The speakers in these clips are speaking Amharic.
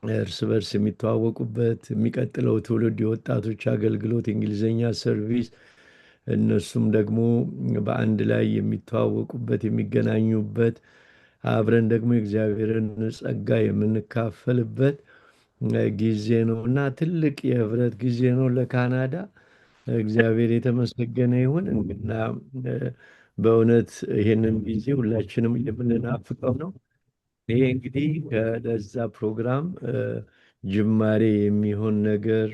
እርስ በርስ የሚተዋወቁበት፣ የሚቀጥለው ትውልድ የወጣቶች አገልግሎት፣ የእንግሊዝኛ service፣ እነሱም ደግሞ በአንድ ላይ የሚተዋወቁበት፣ የሚገናኙበት፣ አብረን ደግሞ የእግዚአብሔርን ጸጋ የምንካፈልበት ጊዜ ነው እና ትልቅ የህብረት ጊዜ ነው ለካናዳ። እግዚአብሔር የተመሰገነ ይሁን እና በእውነት ይህንን ጊዜ ሁላችንም የምንናፍቀው ነው። ይሄ እንግዲህ ለዛ ፕሮግራም ጅማሬ የሚሆን ነገር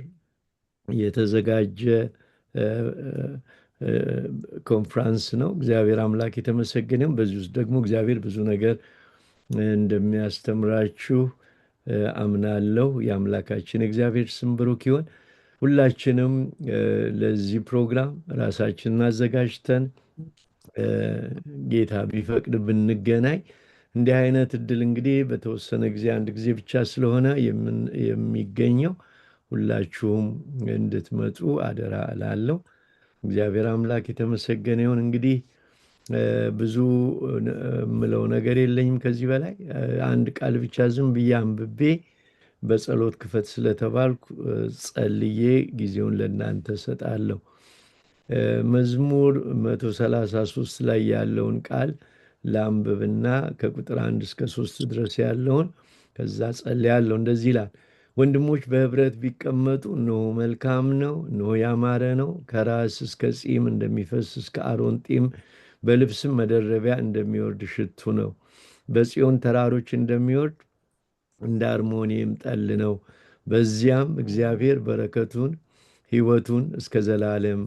የተዘጋጀ ኮንፍራንስ ነው። እግዚአብሔር አምላክ የተመሰገነ ይሁን። በዚህ ውስጥ ደግሞ እግዚአብሔር ብዙ ነገር እንደሚያስተምራችሁ አምናለሁ። የአምላካችን እግዚአብሔር ስም ብሩክ ይሁን። ሁላችንም ለዚህ ፕሮግራም ራሳችንን አዘጋጅተን ጌታ ቢፈቅድ ብንገናኝ፣ እንዲህ አይነት እድል እንግዲህ በተወሰነ ጊዜ አንድ ጊዜ ብቻ ስለሆነ የሚገኘው፣ ሁላችሁም እንድትመጡ አደራ እላለሁ። እግዚአብሔር አምላክ የተመሰገነ ይሁን። እንግዲህ ብዙ የምለው ነገር የለኝም ከዚህ በላይ። አንድ ቃል ብቻ ዝም ብዬ አንብቤ፣ በጸሎት ክፈት ስለተባልኩ ጸልዬ ጊዜውን ለእናንተ እሰጣለሁ። መዝሙር 133 ላይ ያለውን ቃል ላንብብና ከቁጥር 1 እስከ 3 ድረስ ያለውን ከዛ ጸልያለሁ። እንደዚህ ይላል። ወንድሞች በህብረት ቢቀመጡ እነሆ መልካም ነው፣ እነሆ ያማረ ነው። ከራስ እስከ ጺም እንደሚፈስ እስከ አሮን ጢም፣ በልብስም መደረቢያ እንደሚወርድ ሽቱ ነው። በጽዮን ተራሮች እንደሚወርድ እንደ አርሞንኤም ጠል ነው። በዚያም እግዚአብሔር በረከቱን ሕይወቱን እስከ ዘላለም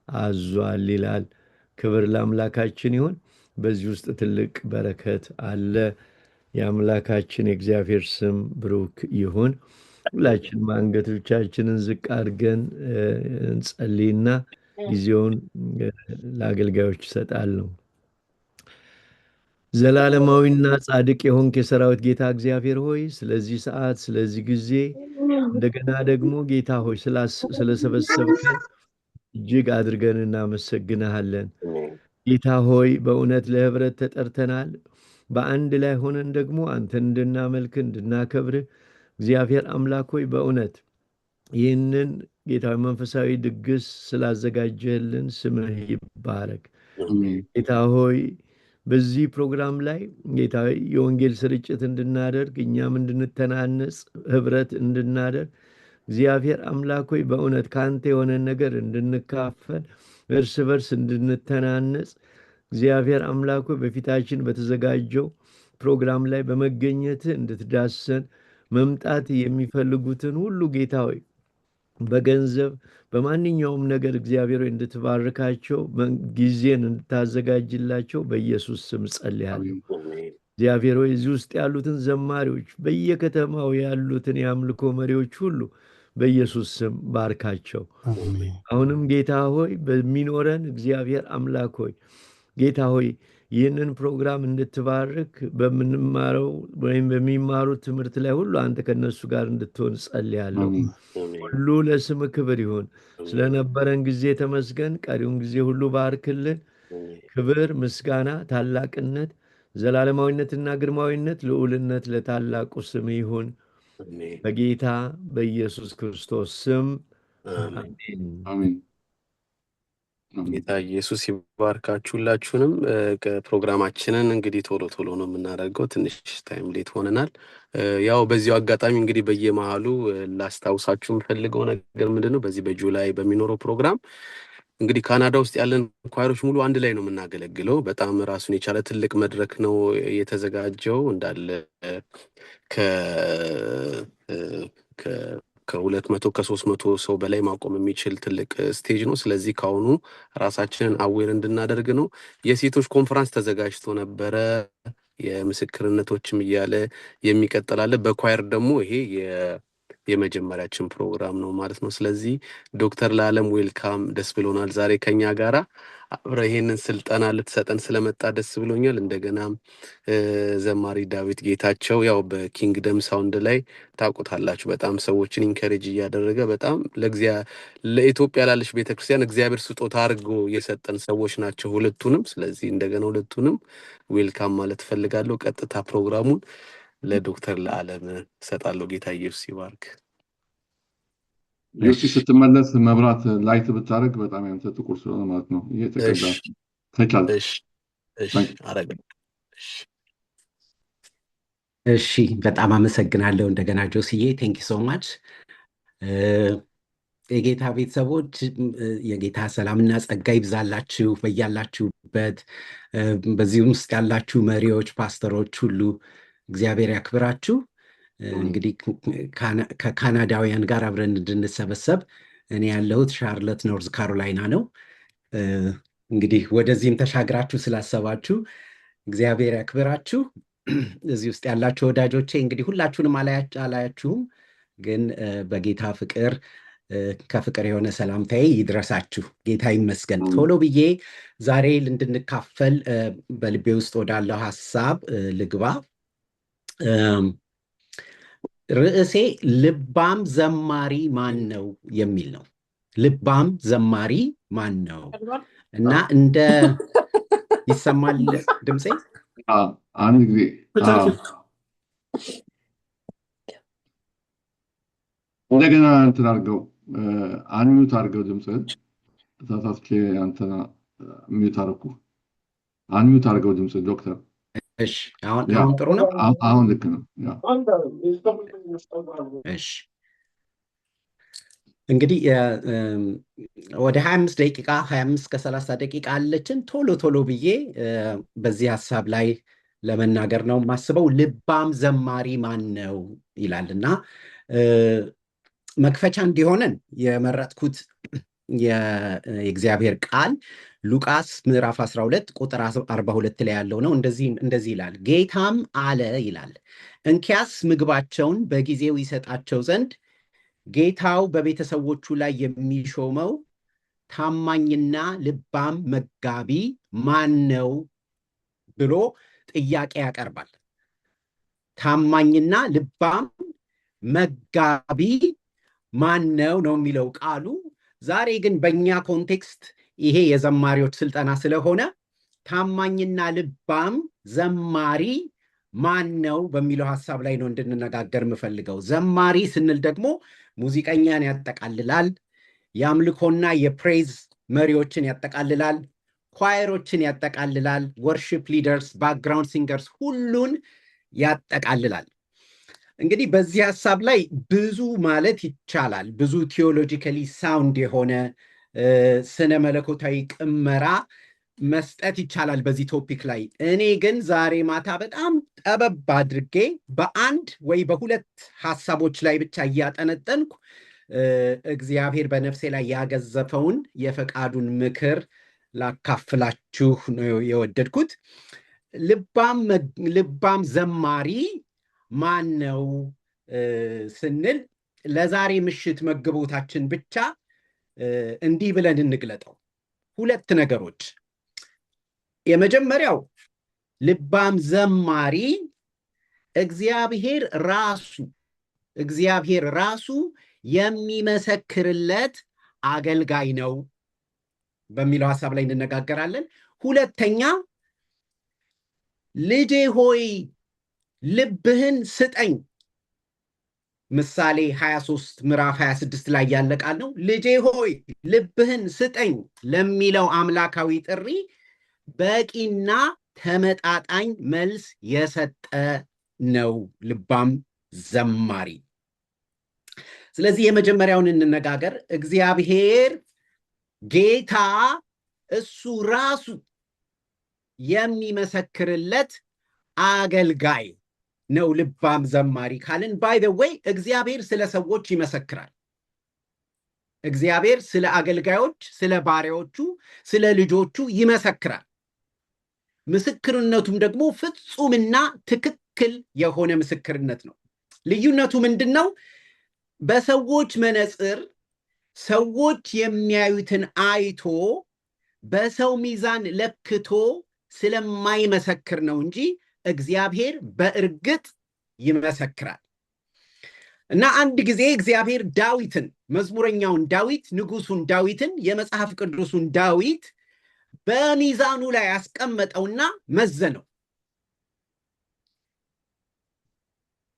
አዟል ይላል። ክብር ለአምላካችን ይሁን። በዚህ ውስጥ ትልቅ በረከት አለ። የአምላካችን የእግዚአብሔር ስም ብሩክ ይሁን። ሁላችንም አንገቶቻችንን ዝቅ አድርገን እንጸልይና ጊዜውን ለአገልጋዮች እሰጣለሁ። ዘላለማዊና ጻድቅ የሆንክ የሰራዊት ጌታ እግዚአብሔር ሆይ፣ ስለዚህ ሰዓት፣ ስለዚህ ጊዜ፣ እንደገና ደግሞ ጌታ ሆይ ስለሰበሰብከን እጅግ አድርገን እናመሰግንሃለን። ጌታ ሆይ፣ በእውነት ለህብረት ተጠርተናል። በአንድ ላይ ሆነን ደግሞ አንተን እንድናመልክ፣ እንድናከብርህ፣ እግዚአብሔር አምላክ ሆይ፣ በእውነት ይህንን ጌታ መንፈሳዊ ድግስ ስላዘጋጀህልን ስምህ ይባረክ። ጌታ ሆይ፣ በዚህ ፕሮግራም ላይ ጌታ የወንጌል ስርጭት እንድናደርግ፣ እኛም እንድንተናነጽ፣ ህብረት እንድናደርግ፣ እግዚአብሔር አምላክ ሆይ፣ በእውነት ከአንተ የሆነን ነገር እንድንካፈል፣ እርስ በርስ እንድንተናነጽ፣ እግዚአብሔር አምላክ ሆይ፣ በፊታችን በተዘጋጀው ፕሮግራም ላይ በመገኘት እንድትዳሰን፣ መምጣት የሚፈልጉትን ሁሉ ጌታ ሆይ በገንዘብ በማንኛውም ነገር እግዚአብሔር ሆይ እንድትባርካቸው፣ ጊዜን እንድታዘጋጅላቸው በኢየሱስ ስም ጸልያለሁ። እግዚአብሔር ሆይ፣ እዚህ ውስጥ ያሉትን ዘማሪዎች፣ በየከተማው ያሉትን የአምልኮ መሪዎች ሁሉ በኢየሱስ ስም ባርካቸው። አሁንም ጌታ ሆይ፣ በሚኖረን፣ እግዚአብሔር አምላክ ሆይ፣ ጌታ ሆይ፣ ይህንን ፕሮግራም እንድትባርክ፣ በምንማረው ወይም በሚማሩት ትምህርት ላይ ሁሉ አንተ ከነሱ ጋር እንድትሆን ጸልያለሁ። ሁሉ ለስምህ ክብር ይሁን። ስለነበረን ጊዜ ተመስገን። ቀሪውን ጊዜ ሁሉ ባርክልን። ክብር፣ ምስጋና፣ ታላቅነት፣ ዘላለማዊነትና ግርማዊነት፣ ልዑልነት ለታላቁ ስም ይሁን። በጌታ በኢየሱስ ክርስቶስ ስም አሜን። አሜን። ጌታ ኢየሱስ ይባርካችሁ ሁላችሁንም። ፕሮግራማችንን እንግዲህ ቶሎ ቶሎ ነው የምናደርገው። ትንሽ time late ሆነናል። ያው በዚሁ አጋጣሚ እንግዲህ በየመሃሉ ላስታውሳችሁ የምፈልገው ነገር ምንድን ነው? በዚህ በ July በሚኖረው ፕሮግራም እንግዲህ ካናዳ ውስጥ ያለን choir ኦች ሙሉ አንድ ላይ ነው የምናገለግለው። በጣም ራሱን የቻለ ትልቅ መድረክ ነው የተዘጋጀው፣ እንዳለ ከ200 ከ300 ሰው በላይ ማቆም የሚችል ትልቅ stage ነው። ስለዚህ ከአሁኑ ራሳችንን aware እንድናደርግ ነው። የሴቶች ኮንፈራንስ ተዘጋጅቶ ነበረ። የምስክርነቶችም እያለ የሚቀጥል አለ። በ choir ደግሞ ይሄ የመጀመሪያችን ፕሮግራም ነው ማለት ነው። ስለዚህ ዶክተር ለዓለም welcome፣ ደስ ብሎናል። ዛሬ ከኛ ጋራ አብረህ ይሄንን ስልጠና ልትሰጠን ስለመጣህ ደስ ብሎኛል። እንደገናም ዘማሪ ዳዊት ጌታቸው፣ ያው በ Kingdom Sound ላይ ታውቁታላችሁ። በጣም ሰዎችን encourage እያደረገ በጣም ለኢትዮጵያ ላለች ቤተክርስቲያን እግዚአብሔር ስጦታ አድርጎ የሰጠን ሰዎች ናቸው ሁለቱንም። ስለዚህ እንደገና ሁለቱንም welcome ማለት እፈልጋለሁ። ቀጥታ ፕሮግራሙን ለዶክተር ለዓለም እሰጣለሁ። ጌታ ኢየሱስ ይባርክ። ዮሲ፣ እሺ። ስትመለስ መብራት light ብታደርግ በጣም ያንተ ጥቁር ስለሆነ ማለት ነው እየተቀዳ እሺ። ከቻልክ። እሺ፣ አረጋለሁ። እሺ። እሺ፣ በጣም አመሰግናለሁ እንደገና ጆስዬ፣ thank you so much። የጌታ ቤተሰቦች፣ የጌታ ሰላምና ጸጋ ይብዛላችሁ በያላችሁበት። በዚህም ውስጥ ያላችሁ መሪዎች፣ ፓስተሮች ሁሉ እግዚአብሔር ያክብራችሁ። እንግዲህ ከካናዳውያን ጋር አብረን እንድንሰበሰብ፣ እኔ ያለሁት ሻርለት ኖርዝ ካሮላይና ነው። እንግዲህ ወደዚህም ተሻግራችሁ ስላሰባችሁ እግዚአብሔር ያክብራችሁ። እዚህ ውስጥ ያላችሁ ወዳጆቼ፣ እንግዲህ ሁላችሁንም አላያችሁም፣ ግን በጌታ ፍቅር ከፍቅር የሆነ ሰላምታዬ ይድረሳችሁ። ጌታ ይመስገን። ቶሎ ብዬ ዛሬ እንድንካፈል በልቤ ውስጥ ወዳለው ሀሳብ ልግባ። ርዕሴ "ልባም ዘማሪ ማን ነው?" የሚል ነው። ልባም ዘማሪ ማን ነው? እና እንደ ይሰማል ድምፄ? አንድ ጊዜ፣ አዎ። እንደገና እንትን አድርገው፣ unmute አድርገው ድምፅህን። ተሳስቼ አንተና mute አደረኩ። Unmute አድርገው ድምፅህን ዶክተር። እሺ፣ አሁን Yeah። አሁን ጥሩ ነው። አሁን ልክ ነው። Yeah። እሺ፣ እንግዲህ ወደ 25 ደቂቃ፣ 25 ከ30 ደቂቃ አለችን። ቶሎ ቶሎ ብዬ በዚህ ሀሳብ ላይ ለመናገር ነው የማስበው። ልባም ዘማሪ ማን ነው ይላል እና መክፈቻ እንዲሆነን የመረጥኩት የእግዚአብሔር ቃል ሉቃስ ምዕራፍ 12 ቁጥር 42 ላይ ያለው ነው። እንደዚህ እንደዚህ ይላል፣ "ጌታም አለ" ይላል፣ "እንኪያስ ምግባቸውን በጊዜው ይሰጣቸው ዘንድ ጌታው በቤተሰቦቹ ላይ የሚሾመው ታማኝና ልባም መጋቢ ማን ነው?" ብሎ ጥያቄ ያቀርባል። ታማኝና ልባም መጋቢ ማን ነው ነው የሚለው ቃሉ። ዛሬ ግን በእኛ context ይሄ የዘማሪዎች ስልጠና ስለሆነ ታማኝና ልባም ዘማሪ ማን ነው በሚለው ሀሳብ ላይ ነው እንድንነጋገር የምፈልገው። ዘማሪ ስንል ደግሞ ሙዚቀኛን ያጠቃልላል፣ የአምልኮና የ praise መሪዎችን ያጠቃልላል፣ choir ኦችን ያጠቃልላል፣ worship leaders፣ background singers ሁሉን ያጠቃልላል። እንግዲህ በዚህ ሀሳብ ላይ ብዙ ማለት ይቻላል። ብዙ theologically sound የሆነ ስነ መለኮታዊ ቅመራ መስጠት ይቻላል በዚህ topic ላይ። እኔ ግን ዛሬ ማታ በጣም ጠበብ አድርጌ በአንድ ወይ በሁለት ሀሳቦች ላይ ብቻ እያጠነጠንኩ እግዚአብሔር በነፍሴ ላይ ያገዘፈውን የፈቃዱን ምክር ላካፍላችሁ ነው የወደድኩት። ልባም ዘማሪ ማን ነው ስንል ለዛሬ ምሽት መግቦታችን ብቻ እንዲህ ብለን እንግለጠው። ሁለት ነገሮች። የመጀመሪያው ልባም ዘማሪ እግዚአብሔር ራሱ የሚመሰክርለት አገልጋይ ነው በሚለው ሀሳብ ላይ እንነጋገራለን። ሁለተኛ፣ "ልጄ ሆይ ልብህን ስጠኝ"፣ ምሳሌ 23 ምዕራፍ 26 ላይ ያለ ቃል ነው። "ልጄ ሆይ ልብህን ስጠኝ" ለሚለው አምላካዊ ጥሪ በቂና ተመጣጣኝ መልስ የሰጠ ነው ልባም ዘማሪ። ስለዚህ የመጀመሪያውን እንነጋገር። እግዚአብሔር ጌታ እሱ ራሱ የሚመሰክርለት አገልጋይ ነው ልባም ዘማሪ ካልን፣ by the way እግዚአብሔር ስለ ሰዎች ይመሰክራል። እግዚአብሔር ስለ አገልጋዮች፣ ስለ ባሪያዎቹ፣ ስለ ልጆቹ ይመሰክራል። ምስክርነቱም ደግሞ ፍጹምና ትክክል የሆነ ምስክርነት ነው። ልዩነቱ ምንድን ነው? በሰዎች መነጽር ሰዎች የሚያዩትን አይቶ በሰው ሚዛን ለክቶ ስለማይመሰክር ነው እንጂ እግዚአብሔር በእርግጥ ይመሰክራል። እና አንድ ጊዜ እግዚአብሔር ዳዊትን፣ መዝሙረኛውን ዳዊት፣ ንጉሱን ዳዊትን፣ የመጽሐፍ ቅዱሱን ዳዊት በሚዛኑ ላይ ያስቀመጠውና መዘነው።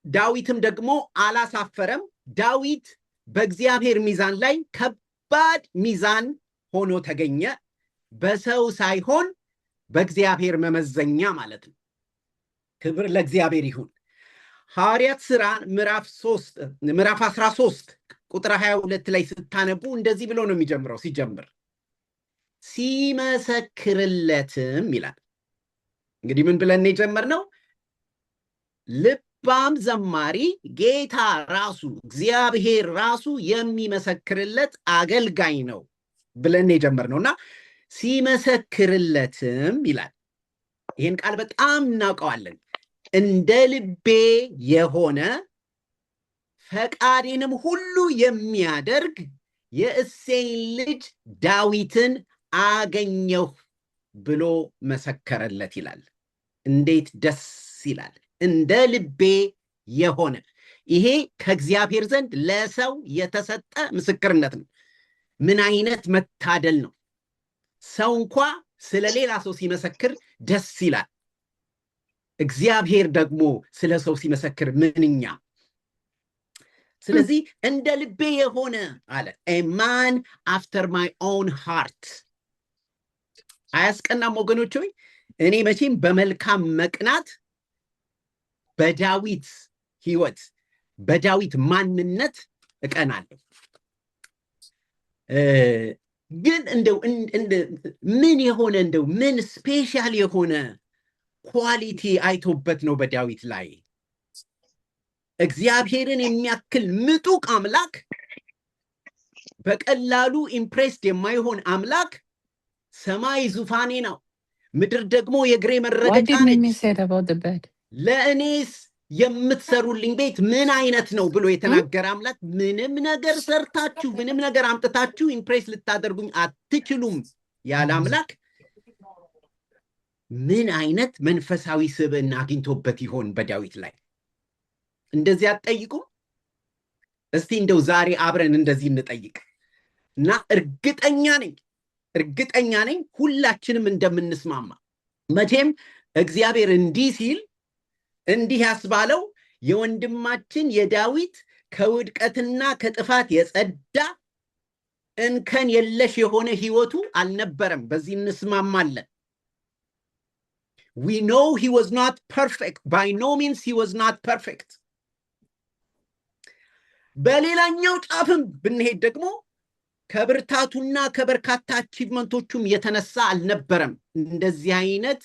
ዳዊትም ደግሞ አላሳፈረም። ዳዊት በእግዚአብሔር ሚዛን ላይ ከባድ ሚዛን ሆኖ ተገኘ። በሰው ሳይሆን በእግዚአብሔር መመዘኛ ማለት ነው። ክብር ለእግዚአብሔር ይሁን። ሐዋርያት ሥራ ምዕራፍ 13 ቁጥር 22 ላይ ስታነቡ እንደዚህ ብሎ ነው የሚጀምረው። ሲጀምር ሲመሰክርለትም ይላል። እንግዲህ ምን ብለን የጀመርነው? ልባም ዘማሪ ጌታ ራሱ፣ እግዚአብሔር ራሱ የሚመሰክርለት አገልጋይ ነው ብለን የጀመርነው። እና ሲመሰክርለትም ይላል። ይህን ቃል በጣም እናውቀዋለን። እንደ ልቤ የሆነ፣ ፈቃዴንም ሁሉ የሚያደርግ የእሴይን ልጅ ዳዊትን አገኘሁ ብሎ መሰከረለት ይላል። እንዴት ደስ ይላል! እንደ ልቤ የሆነ፣ ይሄ ከእግዚአብሔር ዘንድ ለሰው የተሰጠ ምስክርነት ነው። ምን አይነት መታደል ነው! ሰው እንኳ ስለ ሌላ ሰው ሲመሰክር ደስ ይላል። እግዚአብሔር ደግሞ ስለ ሰው ሲመሰክር ምንኛ! ስለዚህ እንደ ልቤ የሆነ አለ፣ a man after my own heart። አያስቀናም ወገኖች ሆይ? እኔ መቼም በመልካም መቅናት በዳዊት ህይወት፣ በዳዊት ማንነት እቀናለሁ። ግን እንደው ምን የሆነ፣ እንደው ምን special የሆነ quality አይቶበት ነው በዳዊት ላይ? እግዚአብሔርን የሚያክል ምጡቅ አምላክ፣ በቀላሉ impressed የማይሆን አምላክ፣ ሰማይ ዙፋኔ ነው፣ ምድር ደግሞ የእግሬ መረገጫ ነች፣ ለእኔስ የምትሰሩልኝ ቤት ምን አይነት ነው ብሎ የተናገረ አምላክ፣ ምንም ነገር ሰርታችሁ፣ ምንም ነገር አምጥታችሁ impress ልታደርጉኝ አትችሉም ያለ አምላክ ምን አይነት መንፈሳዊ ስብዕና አግኝቶበት ይሆን በዳዊት ላይ? እንደዚህ አትጠይቁም? እስቲ እንደው ዛሬ አብረን እንደዚህ እንጠይቅ እና እርግጠኛ ነኝ ሁላችንም እንደምንስማማ። መቼም እግዚአብሔር እንዲህ ሲል እንዲህ ያስባለው የወንድማችን የዳዊት ከውድቀትና ከጥፋት የጸዳ፣ እንከን የለሽ የሆነ ህይወቱ አልነበረም። በዚህ እንስማማለን። We know he was not perfect. By no means he was not perfect. በሌላኛው ጫፍም ብንሄድ ደግሞ ከብርታቱና ከበርካታ achievement ኦቹም የተነሳ አልነበረም እንደዚህ አይነት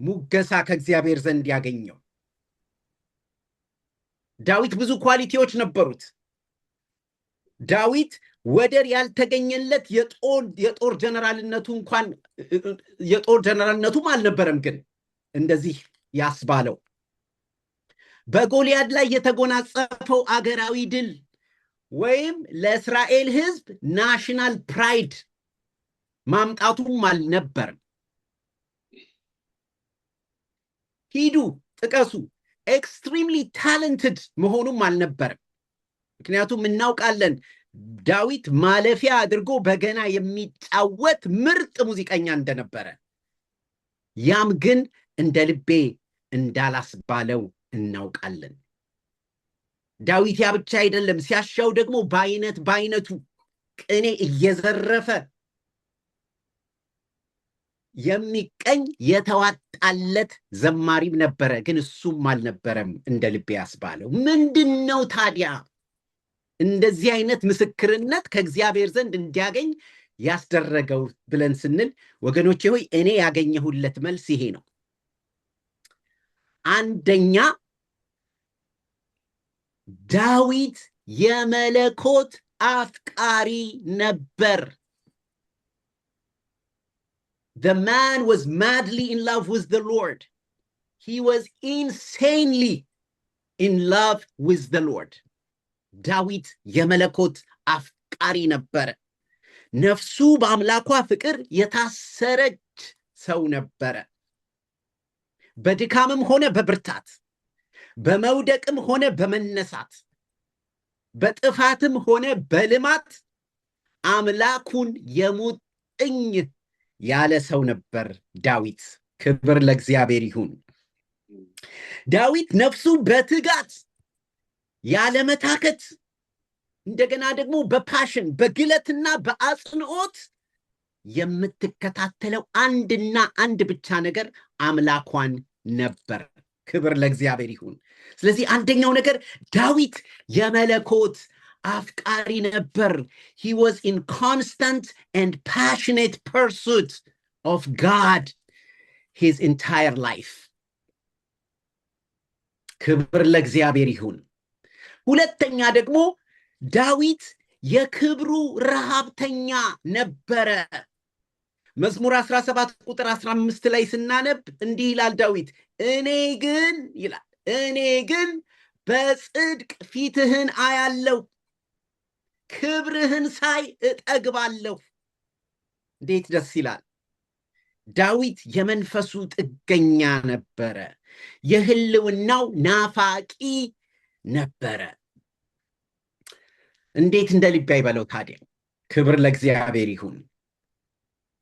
ሙገሳ ከእግዚአብሔር ዘንድ ያገኘው። ዳዊት ብዙ quality ዎች ነበሩት። ዳዊት ወደር ያልተገኘለት የጦር ጀነራልነቱ እንኳን፣ የጦር ጀነራልነቱም አልነበረም፣ ግን እንደዚህ ያስባለው በጎልያድ ላይ የተጎናጸፈው አገራዊ ድል ወይም ለእስራኤል ሕዝብ national pride ማምጣቱም አልነበረም። ሂዱ ጥቀሱ። Extremely talented መሆኑም አልነበረም። ምክንያቱም እናውቃለን ዳዊት ማለፊያ አድርጎ በገና የሚጫወት ምርጥ ሙዚቀኛ እንደነበረ። ያም ግን እንደ ልቤ እንዳላስባለው እናውቃለን። ዳዊት ያ ብቻ አይደለም፣ ሲያሻው ደግሞ በአይነት በአይነቱ ቅኔ እየዘረፈ የሚቀኝ የተዋጣለት ዘማሪም ነበረ። ግን እሱም አልነበረም እንደ ልቤ ያስባለው። ምንድን ነው ታዲያ እንደዚህ አይነት ምስክርነት ከእግዚአብሔር ዘንድ እንዲያገኝ ያስደረገው ብለን ስንል፣ ወገኖቼ ሆይ፣ እኔ ያገኘሁለት መልስ ይሄ ነው። አንደኛ፣ ዳዊት የመለኮት አፍቃሪ ነበር። The man was madly in love with the Lord. He was insanely in love with the Lord. ዳዊት የመለኮት አፍቃሪ ነበረ። ነፍሱ በአምላኳ ፍቅር የታሰረች ሰው ነበረ። በድካምም ሆነ በብርታት፣ በመውደቅም ሆነ በመነሳት፣ በጥፋትም ሆነ በልማት አምላኩን የሙጥኝ ያለ ሰው ነበር ዳዊት። ክብር ለእግዚአብሔር ይሁን። ዳዊት ነፍሱ በትጋት ያለመታከት እንደገና ደግሞ በ passion በግለትና በአጽንኦት የምትከታተለው አንድና አንድ ብቻ ነገር አምላኳን ነበር። ክብር ለእግዚአብሔር ይሁን። ስለዚህ አንደኛው ነገር ዳዊት የመለኮት አፍቃሪ ነበር። He was in constant and passionate pursuit of God his entire life። ክብር ለእግዚአብሔር ይሁን። ሁለተኛ ደግሞ ዳዊት የክብሩ ረሃብተኛ ነበረ። መዝሙር 17 ቁጥር 15 ላይ ስናነብ እንዲህ ይላል ዳዊት፣ እኔ ግን ይላል፣ እኔ ግን በጽድቅ ፊትህን አያለሁ፣ ክብርህን ሳይ እጠግባለሁ። እንዴት ደስ ይላል! ዳዊት የመንፈሱ ጥገኛ ነበረ፣ የህልውናው ናፋቂ ነበረ። እንዴት እንደ ልቤ አይበለው ታዲያ! ክብር ለእግዚአብሔር ይሁን።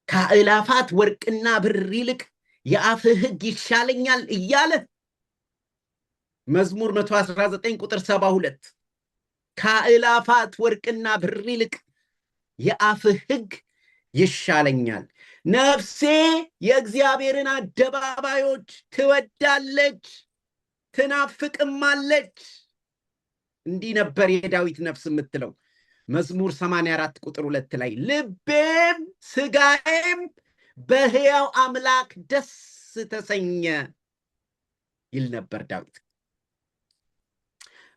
ከአእላፋት ወርቅና ብር ይልቅ የአፍህ ሕግ ይሻለኛል እያለ መዝሙር 119 ቁጥር 72፣ ከአእላፋት ወርቅና ብር ይልቅ የአፍህ ሕግ ይሻለኛል። ነፍሴ የእግዚአብሔርን አደባባዮች ትወዳለች ትናፍቅማለች። እንዲህ ነበር የዳዊት ነፍስ የምትለው መዝሙር 84 ቁጥር 2 ላይ፣ ልቤም ስጋዬም በሕያው አምላክ ደስ ተሰኘ ይል ነበር ዳዊት።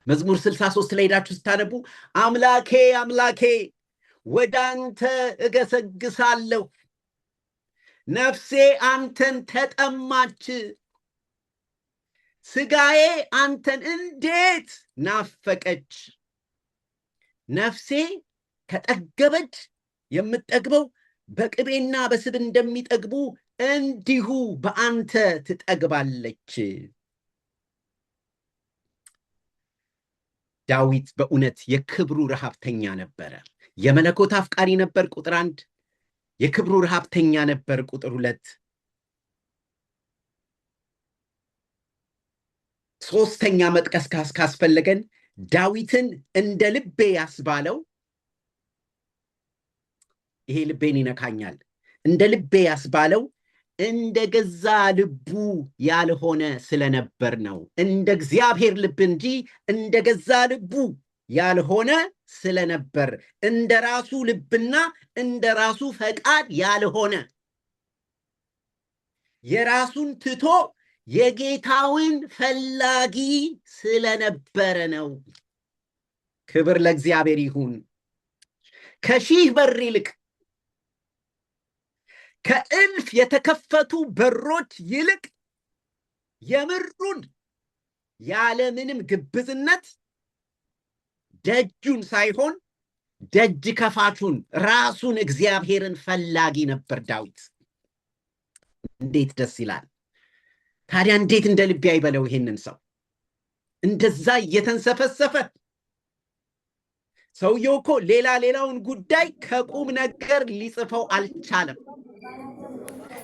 መዝሙር 63 ላይ ሄዳችሁ ስታነቡ አምላኬ አምላኬ ወደ አንተ እገሰግሳለሁ፣ ነፍሴ አንተን ተጠማች፣ ስጋዬ አንተን እንዴት ናፈቀች። ነፍሴ ከጠገበች የምትጠግበው በቅቤና በስብ እንደሚጠግቡ እንዲሁ በአንተ ትጠግባለች። ዳዊት በእውነት የክብሩ ረሃብተኛ ነበረ። የመለኮት አፍቃሪ ነበር፣ ቁጥር 1። የክብሩ ረሃብተኛ ነበር፣ ቁጥር 2። ሶስተኛ መጥቀስ ካስፈለገን ዳዊትን እንደ ልቤ ያስባለው፣ ይሄ ልቤን ይነካኛል፣ እንደ ልቤ ያስባለው እንደ ገዛ ልቡ ያልሆነ ስለነበር ነው። እንደ እግዚአብሔር ልብ እንጂ እንደ ገዛ ልቡ ያልሆነ ስለነበር፣ እንደ ራሱ ልብና እንደ ራሱ ፈቃድ ያልሆነ፣ የራሱን ትቶ የጌታውን ፈላጊ ስለነበረ ነው። ክብር ለእግዚአብሔር ይሁን። ከሺህ በር ይልቅ፣ ከእልፍ የተከፈቱ በሮች ይልቅ የምሩን ያለምንም ግብዝነት ደጁን ሳይሆን ደጅ ከፋቹን ራሱን እግዚአብሔርን ፈላጊ ነበር ዳዊት። እንዴት ደስ ይላል! ታዲያ እንዴት እንደ ልቤ አይበለው ይሄንን ሰው? እንደዛ እየተንሰፈሰፈ ሰውየው እኮ ሌላ ሌላውን ጉዳይ ከቁም ነገር ሊጽፈው አልቻለም።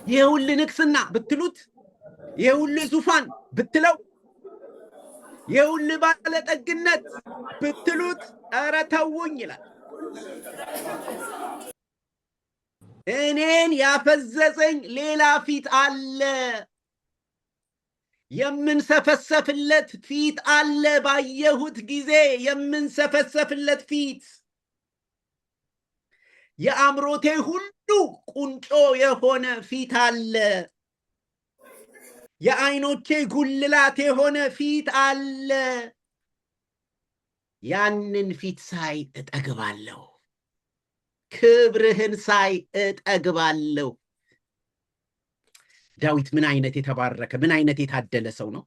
ይሄ ሁሉ ንግስና ብትሉት፣ ይሄ ሁሉ ዙፋን ብትለው፣ ይሄ ሁሉ ባለጠግነት ብትሉት፣ ኧረ ተውኝ ይላል። እኔን ያፈዘዘኝ ሌላ ፊት አለ። የምንሰፈሰፍለት ፊት አለ። ባየሁት ጊዜ የምንሰፈሰፍለት ፊት፣ የአእምሮቴ ሁሉ ቁንጮ የሆነ ፊት አለ። የአይኖቼ ጉልላት የሆነ ፊት አለ። ያንን ፊት ሳይ እጠግባለሁ። ክብርህን ሳይ እጠግባለሁ። ዳዊት ምን አይነት የተባረከ፣ ምን አይነት የታደለ ሰው ነው።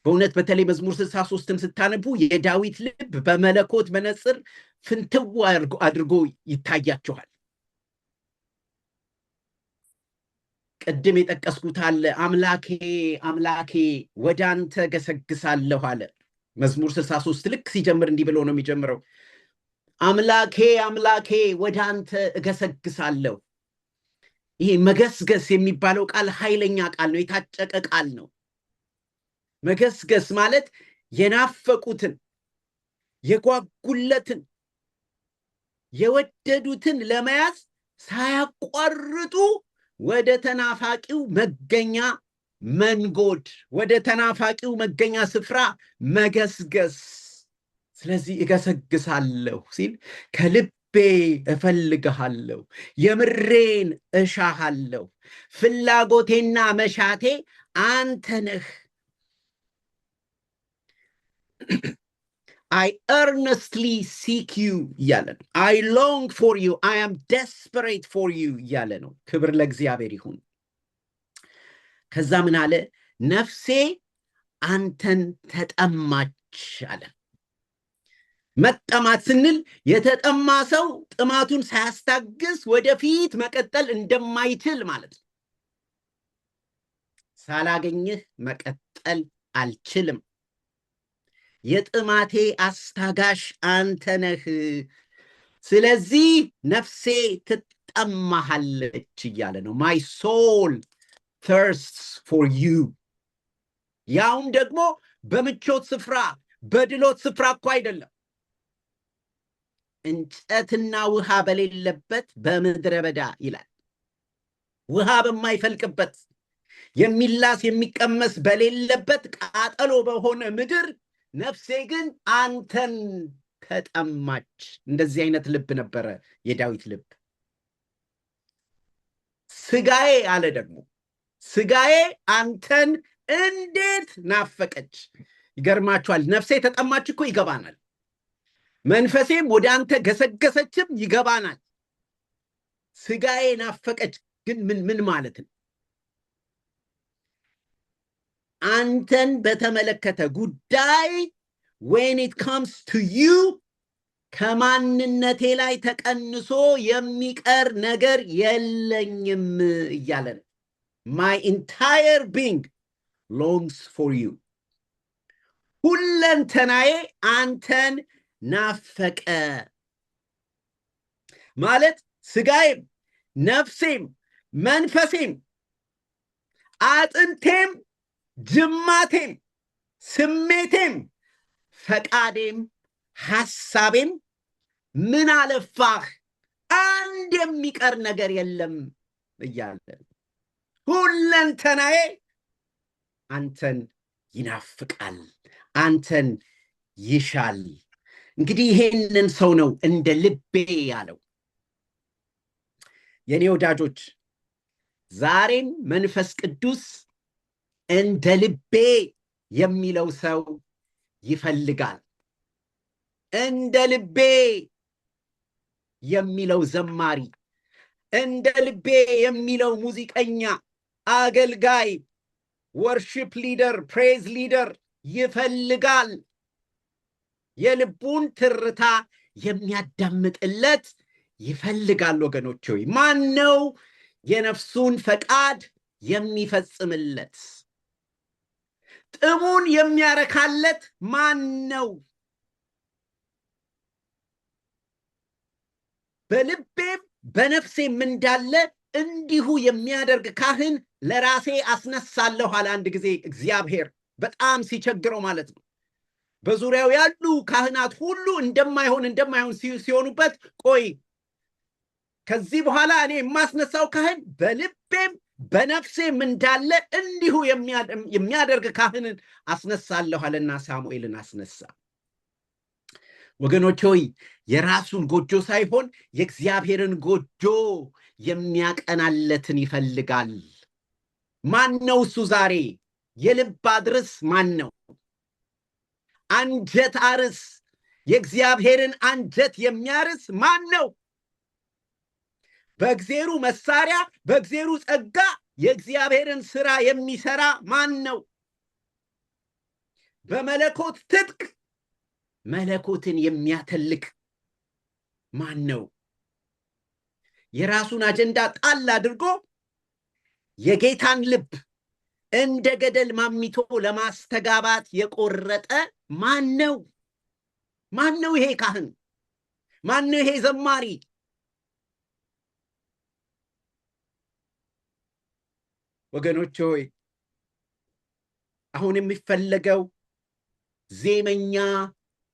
በእውነት በተለይ መዝሙር 63ን ስታነቡ የዳዊት ልብ በመለኮት መነጽር ፍንትው አድርጎ ይታያችኋል። ቅድም የጠቀስኩት አለ፣ አምላኬ አምላኬ ወደ አንተ ገሰግሳለሁ አለ። መዝሙር 63 ልክ ሲጀምር እንዲህ ብሎ ነው የሚጀምረው። አምላኬ አምላኬ ወደ አንተ እገሰግሳለሁ። ይሄ መገስገስ የሚባለው ቃል ኃይለኛ ቃል ነው፣ የታጨቀ ቃል ነው። መገስገስ ማለት የናፈቁትን፣ የጓጉለትን የወደዱትን ለመያዝ ሳያቋርጡ ወደ ተናፋቂው መገኛ መንጎድ፣ ወደ ተናፋቂው መገኛ ስፍራ መገስገስ። ስለዚህ እገሰግሳለሁ ሲል ከልቤ እፈልግሃለሁ፣ የምሬን እሻሃለሁ፣ ፍላጎቴና መሻቴ አንተ ነህ። I earnestly seek you እያለ ነው። I long for you, I am desperate for you እያለ ነው። ክብር ለእግዚአብሔር ይሁን። ከዛ ምን አለ? ነፍሴ አንተን ተጠማች አለ። መጠማት ስንል የተጠማ ሰው ጥማቱን ሳያስታግስ ወደፊት መቀጠል እንደማይችል ማለት ነው። ሳላገኝህ መቀጠል አልችልም። የጥማቴ አስታጋሽ አንተ ነህ። ስለዚህ ነፍሴ ትጠማሃለች እያለ ነው። My soul thirsts for you። ያውም ደግሞ በምቾት ስፍራ በድሎት ስፍራ እኮ አይደለም፣ እንጨትና ውሃ በሌለበት በምድረ በዳ ይላል። ውሃ በማይፈልቅበት፣ የሚላስ የሚቀመስ በሌለበት ቃጠሎ በሆነ ምድር ነፍሴ ግን አንተን ተጠማች። እንደዚህ አይነት ልብ ነበረ የዳዊት ልብ። ስጋዬ አለ ደግሞ፣ ስጋዬ አንተን እንዴት ናፈቀች። ይገርማችኋል። ነፍሴ ተጠማች እኮ ይገባናል። መንፈሴም ወደ አንተ ገሰገሰችም ይገባናል። ስጋዬ ናፈቀች ግን ምን ምን ማለት ነው? አንተን በተመለከተ ጉዳይ when it comes to you ከማንነቴ ላይ ተቀንሶ የሚቀር ነገር የለኝም እያለ ነው። My entire being longs for you። ሁለንተናዬ አንተን ናፈቀ ማለት ስጋዬም ነፍሴም መንፈሴም አጥንቴም ጅማቴም ስሜቴም ፈቃዴም ሐሳቤም ምን አለፋህ አንድ የሚቀር ነገር የለም እያለ ሁለንተናዬ አንተን ይናፍቃል፣ አንተን ይሻል። እንግዲህ ይሄንን ሰው ነው እንደ ልቤ ያለው። የኔ ወዳጆች፣ ዛሬም መንፈስ ቅዱስ እንደ ልቤ የሚለው ሰው ይፈልጋል። እንደ ልቤ የሚለው ዘማሪ፣ እንደ ልቤ የሚለው ሙዚቀኛ፣ አገልጋይ፣ worship leader፣ praise leader ይፈልጋል። የልቡን ትርታ የሚያዳምጥለት ይፈልጋል። ወገኖች ሆይ፣ ማን ነው የነፍሱን ፈቃድ የሚፈጽምለት? ጥሙን የሚያረካለት ማን ነው? በልቤም በነፍሴም እንዳለ እንዲሁ የሚያደርግ ካህን ለራሴ አስነሳለሁ አለ አንድ ጊዜ እግዚአብሔር፣ በጣም ሲቸግረው ማለት ነው። በዙሪያው ያሉ ካህናት ሁሉ እንደማይሆን እንደማይሆን ሲሆኑበት፣ ቆይ ከዚህ በኋላ እኔ የማስነሳው ካህን በልቤም በነፍሴም እንዳለ እንዲሁ የሚያደርግ ካህንን አስነሳለሁ አለና ሳሙኤልን አስነሳ። ወገኖች ሆይ፣ የራሱን ጎጆ ሳይሆን የእግዚአብሔርን ጎጆ የሚያቀናለትን ይፈልጋል። ማን ነው እሱ ዛሬ? የልብ አድርስ ማን ነው? አንጀት አርስ፣ የእግዚአብሔርን አንጀት የሚያርስ ማን ነው? በእግዜሩ መሳሪያ በእግዜሩ ጸጋ የእግዚአብሔርን ስራ የሚሰራ ማን ነው? በመለኮት ትጥቅ መለኮትን የሚያተልቅ ማን ነው? የራሱን አጀንዳ ጣል አድርጎ የጌታን ልብ እንደ ገደል ማሚቶ ለማስተጋባት የቆረጠ ማን ነው? ማን ነው ይሄ ካህን? ማን ነው ይሄ ዘማሪ? ወገኖች ሆይ፣ አሁን የሚፈለገው ዜመኛ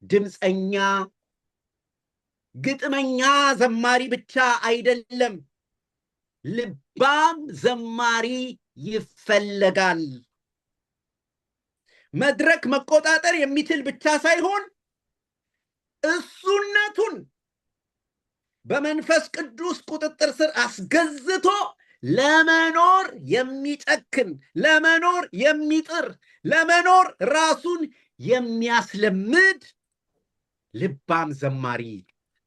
ድምፀኛ፣ ግጥመኛ ዘማሪ ብቻ አይደለም፣ ልባም ዘማሪ ይፈለጋል። መድረክ መቆጣጠር የሚችል ብቻ ሳይሆን እሱነቱን በመንፈስ ቅዱስ ቁጥጥር ስር አስገዝቶ ለመኖር የሚጨክን፣ ለመኖር የሚጥር፣ ለመኖር ራሱን የሚያስለምድ ልባም ዘማሪ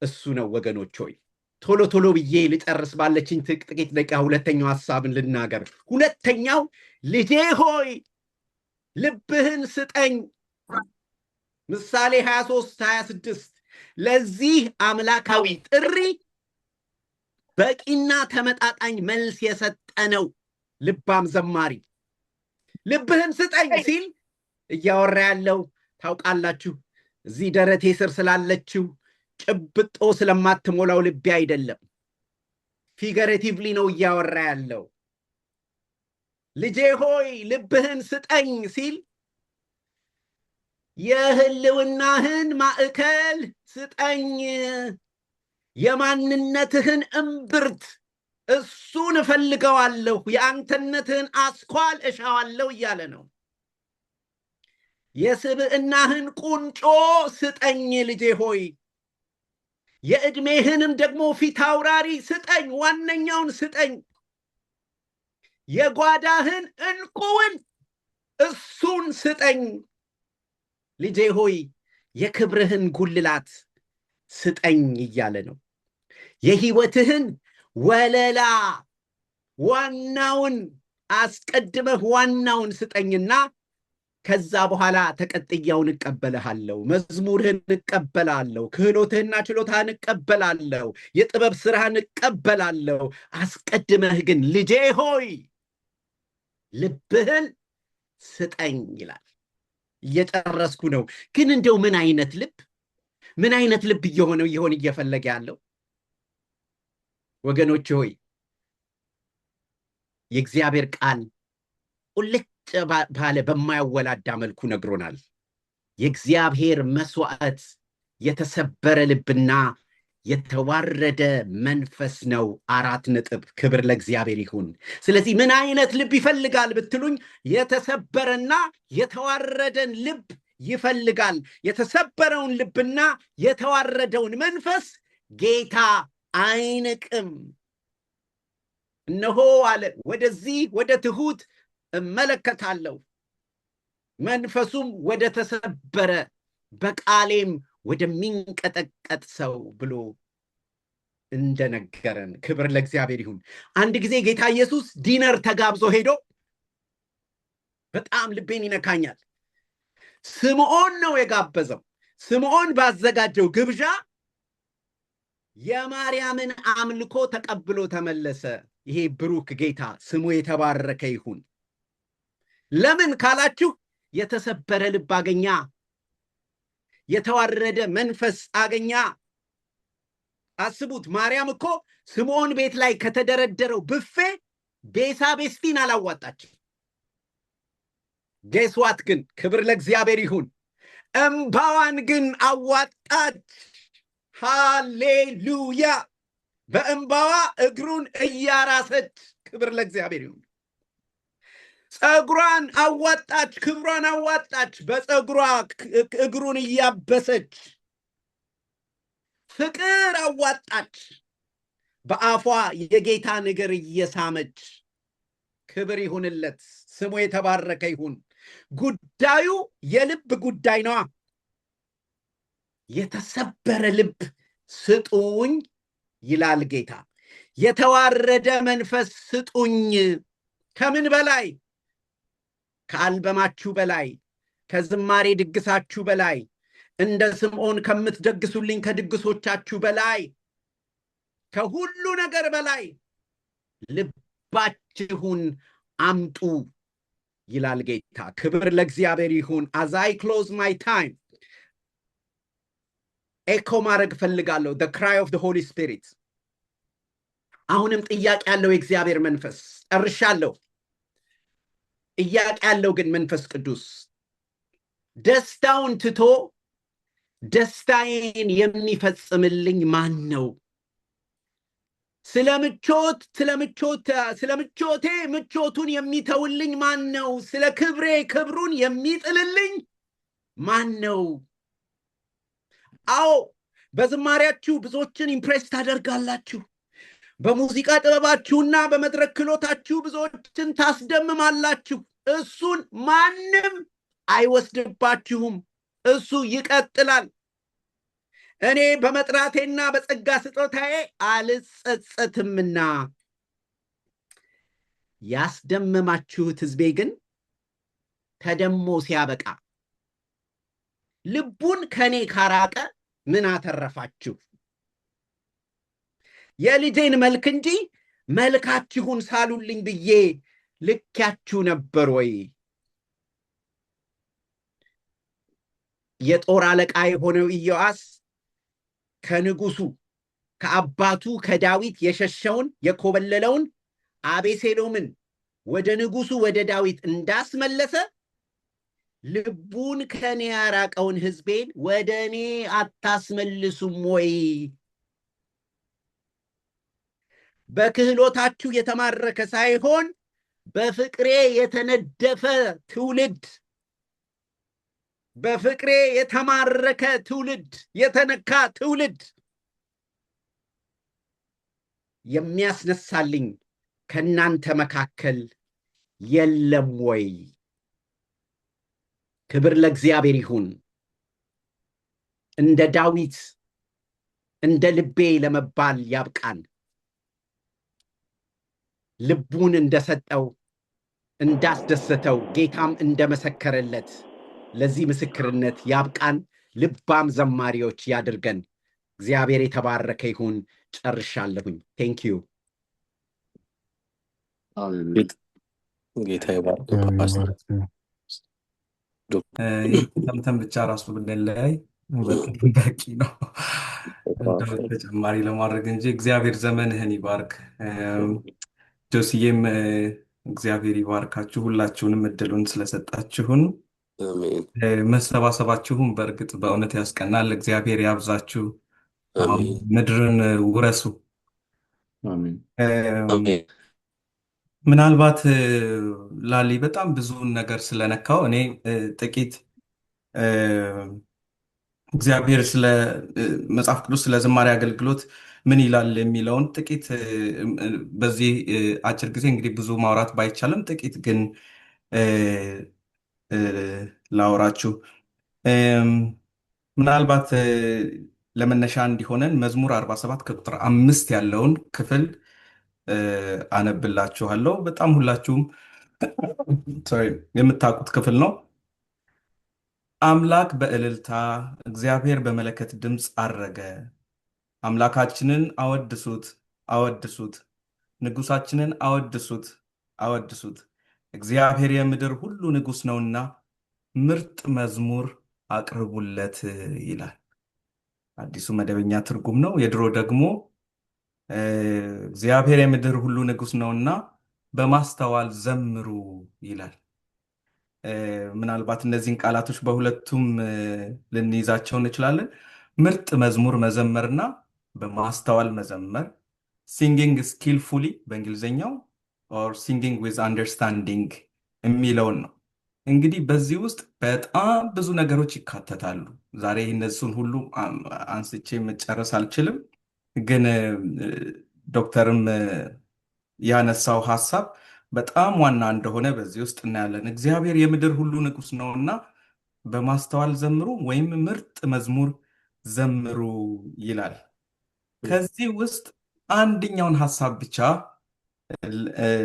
እሱ ነው። ወገኖች ሆይ፣ ቶሎ ቶሎ ብዬ ልጨርስ፣ ባለችኝ ጥቂት ደቂቃ ሁለተኛው ሐሳብን ልናገር። ሁለተኛው፣ ልጄ ሆይ ልብህን ስጠኝ። ምሳሌ 23:26 ለዚህ አምላካዊ ጥሪ በቂና ተመጣጣኝ መልስ የሰጠ ነው ልባም ዘማሪ። ልብህን ስጠኝ ሲል እያወራ ያለው ታውቃላችሁ፣ እዚህ ደረቴ ስር ስላለችው ጭብጦ ስለማትሞላው ልቤ አይደለም። Figuratively ነው እያወራ ያለው። ልጄ ሆይ ልብህን ስጠኝ ሲል የህልውናህን ማዕከል ስጠኝ፣ የማንነትህን እምብርት እሱን እፈልገዋለሁ፣ የአንተነትህን አስኳል እሻዋለሁ እያለ ነው። የስብዕናህን ቁንጮ ስጠኝ ልጄ ሆይ፣ የዕድሜህንም ደግሞ ፊት አውራሪ ስጠኝ፣ ዋነኛውን ስጠኝ፣ የጓዳህን ዕንቁውን እሱን ስጠኝ ልጄ ሆይ፣ የክብርህን ጉልላት ስጠኝ እያለ ነው። የህይወትህን ወለላ ዋናውን አስቀድመህ ዋናውን ስጠኝና ከዛ በኋላ ተቀጥያውን እቀበልሃለሁ፣ መዝሙርህን እቀበላለሁ፣ ክህሎትህና ችሎታህን እቀበላለሁ፣ የጥበብ ስራህን እቀበላለሁ። አስቀድመህ ግን ልጄ ሆይ ልብህን ስጠኝ ይላል። እየጨረስኩ ነው። ግን እንደው ምን አይነት ልብ እየሆነ እየሆን እየፈለገ ያለው? ወገኖች ሆይ፣ የእግዚአብሔር ቃል ቁልጭ ባለ በማያወላዳ መልኩ ነግሮናል። የእግዚአብሔር መስዋዕት የተሰበረ ልብና የተዋረደ መንፈስ ነው። አራት ነጥብ። ክብር ለእግዚአብሔር ይሁን። ስለዚህ ምን አይነት ልብ ይፈልጋል ብትሉኝ፣ የተሰበረና የተዋረደን ልብ ይፈልጋል። የተሰበረውን ልብና የተዋረደውን መንፈስ ጌታ አይንቅም። እነሆ አለ፣ ወደዚህ ወደ ትሁት እመለከታለሁ፣ መንፈሱም ወደ ተሰበረ በቃሌም ወደሚንቀጠቀጥ ሰው ብሎ እንደነገረን፣ ክብር ለእግዚአብሔር ይሁን። አንድ ጊዜ ጌታ ኢየሱስ dinner ተጋብዞ ሄዶ በጣም ልቤን ይነካኛል። ስምዖን ነው የጋበዘው። ስምዖን ባዘጋጀው ግብዣ የማርያምን አምልኮ ተቀብሎ ተመለሰ። ይሄ ብሩክ ጌታ ስሙ የተባረከ ይሁን። ለምን ካላችሁ፣ የተሰበረ ልብ አገኛ፣ የተዋረደ መንፈስ አገኛ። አስቡት፣ ማርያም እኮ ስምዖን ቤት ላይ ከተደረደረው ብፌ ቤሳ ቤስቲን አላዋጣችም። Guess what ግን፣ ክብር ለእግዚአብሔር ይሁን፣ እምባዋን ግን አዋጣች። ሃሌሉያ! በእምባዋ እግሩን እያራሰች፣ ክብር ለእግዚአብሔር ይሁን። ፀጉሯን አዋጣች፣ ክብሯን አዋጣች፣ በፀጉሯ እግሩን እያበሰች። ፍቅር አዋጣች፣ በአፏ የጌታን እግር እየሳመች። ክብር ይሁንለት፣ ስሙ የተባረከ ይሁን። ጉዳዩ የልብ ጉዳይ ነዋ። የተሰበረ ልብ ስጡኝ ይላል ጌታ። የተዋረደ መንፈስ ስጡኝ። ከምን በላይ? ከአልበማችሁ በላይ፣ ከዝማሬ ድግሳችሁ በላይ፣ እንደ ስምዖን ከምትደግሱልኝ ከድግሶቻችሁ በላይ፣ ከሁሉ ነገር በላይ ልባችሁን አምጡ ይላል ጌታ። ክብር ለእግዚአብሔር ይሁን። As I close my time echo ማድረግ እፈልጋለሁ the cry of the Holy Spirit። አሁንም ጥያቄ ያለው የእግዚአብሔር መንፈስ፣ ጨርሻለሁ። ጥያቄ ያለው ግን መንፈስ ቅዱስ ደስታውን ትቶ ደስታዬን የሚፈጽምልኝ ማን ነው? ስለ ምቾት ስለ ምቾት ስለ ምቾቴ ምቾቱን የሚተውልኝ ማን ነው? ስለ ክብሬ ክብሩን የሚጥልልኝ ማን ነው? አዎ፣ በዝማሪያችሁ ብዙዎችን impress ታደርጋላችሁ። በሙዚቃ ጥበባችሁና በመድረክ ክህሎታችሁ ብዙዎችን ታስደምማላችሁ። እሱን ማንም አይወስድባችሁም። እሱ ይቀጥላል። እኔ በመጥራቴና በጸጋ ስጦታዬ አልጸጸትምና፣ ያስደመማችሁት ሕዝቤ ግን ተደሞ ሲያበቃ ልቡን ከኔ ካራቀ ምን አተረፋችሁ? የልጄን መልክ እንጂ መልካችሁን ሳሉልኝ ብዬ ልኪያችሁ ነበር ወይ? የጦር አለቃ የሆነው ኢዮአስ ከንጉሱ ከአባቱ ከዳዊት የሸሸውን የኮበለለውን አቤሴሎምን ወደ ንጉሱ ወደ ዳዊት እንዳስመለሰ፣ ልቡን ከኔ ያራቀውን ሕዝቤን ወደ እኔ አታስመልሱም ወይ? በክህሎታችሁ የተማረከ ሳይሆን በፍቅሬ የተነደፈ ትውልድ፣ በፍቅሬ የተማረከ ትውልድ፣ የተነካ ትውልድ የሚያስነሳልኝ ከእናንተ መካከል የለም ወይ? ክብር ለእግዚአብሔር ይሁን። እንደ ዳዊት እንደ ልቤ ለመባል ያብቃን። ልቡን እንደሰጠው፣ እንዳስደሰተው፣ ጌታም እንደመሰከረለት ለዚህ ምስክርነት ያብቃን። ልባም ዘማሪዎች ያድርገን። እግዚአብሔር የተባረከ ይሁን። ጨርሻለሁኝ። Thank you። ሃሌሉያ። ጌታ ይባርክ ፓስተር። ሰምተን ብቻ ራሱ ብንለያይ በጣም በቂ ነው። እንደው ተጨማሪ ለማድረግ እንጂ፣ እግዚአብሔር ዘመንህን ይባርክ። ጆስዬም እግዚአብሔር ይባርካችሁ፣ ሁላችሁንም እድሉን ስለሰጣችሁን። አሜን። መሰባሰባችሁም በእርግጥ በእውነት ያስቀናል። እግዚአብሔር ያብዛችሁ። አሜን። ምድርን ውረሱ። አሜን። አሜን። ምናልባት ላሊ በጣም ብዙውን ነገር ስለነካው እኔ ጥቂት እግዚአብሔር ስለ መጽሐፍ ቅዱስ ስለ ዝማሬ አገልግሎት ምን ይላል የሚለውን ጥቂት፣ በዚህ አጭር ጊዜ እንግዲህ ብዙ ማውራት ባይቻልም ጥቂት ግን ላውራችሁ። ምናልባት ለመነሻ እንዲሆነን መዝሙር 47 ከቁጥር 5 ያለውን ክፍል አነብላችኋለሁ። በጣም ሁላችሁም፣ sorry፣ የምታውቁት ክፍል ነው። አምላክ በእልልታ፣ እግዚአብሔር በመለከት ድምፅ አረገ። አምላካችንን አወድሱት፣ አወድሱት፣ ንጉሳችንን አወድሱት፣ አወድሱት። እግዚአብሔር የምድር ሁሉ ንጉሥ ነውና ምርጥ መዝሙር አቅርቡለት ይላል። አዲሱ መደበኛ ትርጉም ነው። የድሮ ደግሞ እግዚአብሔር የምድር ሁሉ ንጉሥ ነውና በማስተዋል ዘምሩ ይላል። ምናልባት እነዚህን ቃላቶች በሁለቱም ልንይዛቸው እንችላለን። ምርጥ መዝሙር መዘመርና በማስተዋል መዘመር፣ singing skillfully በእንግሊዝኛው or singing with understanding የሚለውን ነው። እንግዲህ በዚህ ውስጥ በጣም ብዙ ነገሮች ይካተታሉ። ዛሬ እነሱን ሁሉ አንስቼ መጨረስ አልችልም፣ ግን ዶክተርም ያነሳው ሀሳብ በጣም ዋና እንደሆነ በዚህ ውስጥ እናያለን። እግዚአብሔር የምድር ሁሉ ንጉሥ ነውና በማስተዋል ዘምሩ ወይም ምርጥ መዝሙር ዘምሩ ይላል። ከዚህ ውስጥ አንደኛውን ሀሳብ ብቻ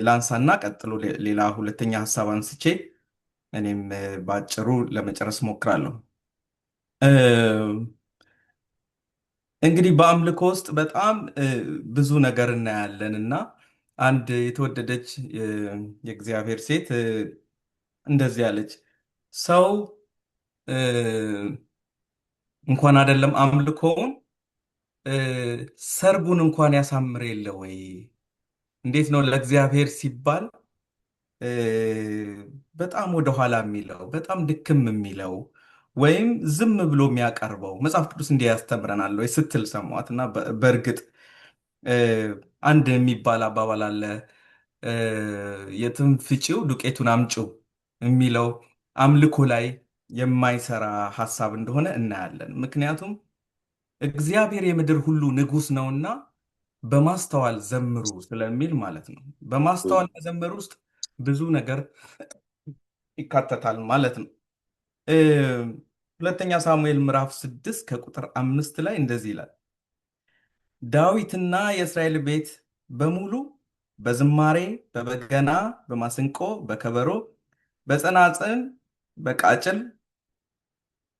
ላንሳና ቀጥሎ ሌላ ሁለተኛ ሀሳብ አንስቼ እኔም በአጭሩ ለመጨረስ ሞክራለሁ። እንግዲህ በአምልኮ ውስጥ በጣም ብዙ ነገር እናያለን እና አንድ የተወደደች የእግዚአብሔር ሴት እንደዚህ አለች፣ ሰው እንኳን አይደለም አምልኮውን ሰርጉን እንኳን ያሳምር የለ ወይ? እንዴት ነው ለእግዚአብሔር ሲባል በጣም ወደኋላ የሚለው፣ በጣም ድክም የሚለው፣ ወይም ዝም ብሎ የሚያቀርበው መጽሐፍ ቅዱስ እንዲህ ያስተምረናል ወይ ስትል ሰማኋት። እና በእርግጥ አንድ የሚባል አባባል አለ፣ የትም ፍጪው ዱቄቱን አምጪው የሚለው አምልኮ ላይ የማይሰራ ሀሳብ እንደሆነ እናያለን። ምክንያቱም እግዚአብሔር የምድር ሁሉ ንጉሥ ነውና በማስተዋል ዘምሩ ስለሚል ማለት ነው። በማስተዋል መዘመር ውስጥ ብዙ ነገር ይካተታል ማለት ነው። ሁለተኛ ሳሙኤል ምዕራፍ 6 ከቁጥር 5 ላይ እንደዚህ ይላል፣ ዳዊትና የእስራኤል ቤት በሙሉ በዝማሬ፣ በበገና፣ በማስንቆ፣ በከበሮ፣ በጸናጽል፣ በቃጭል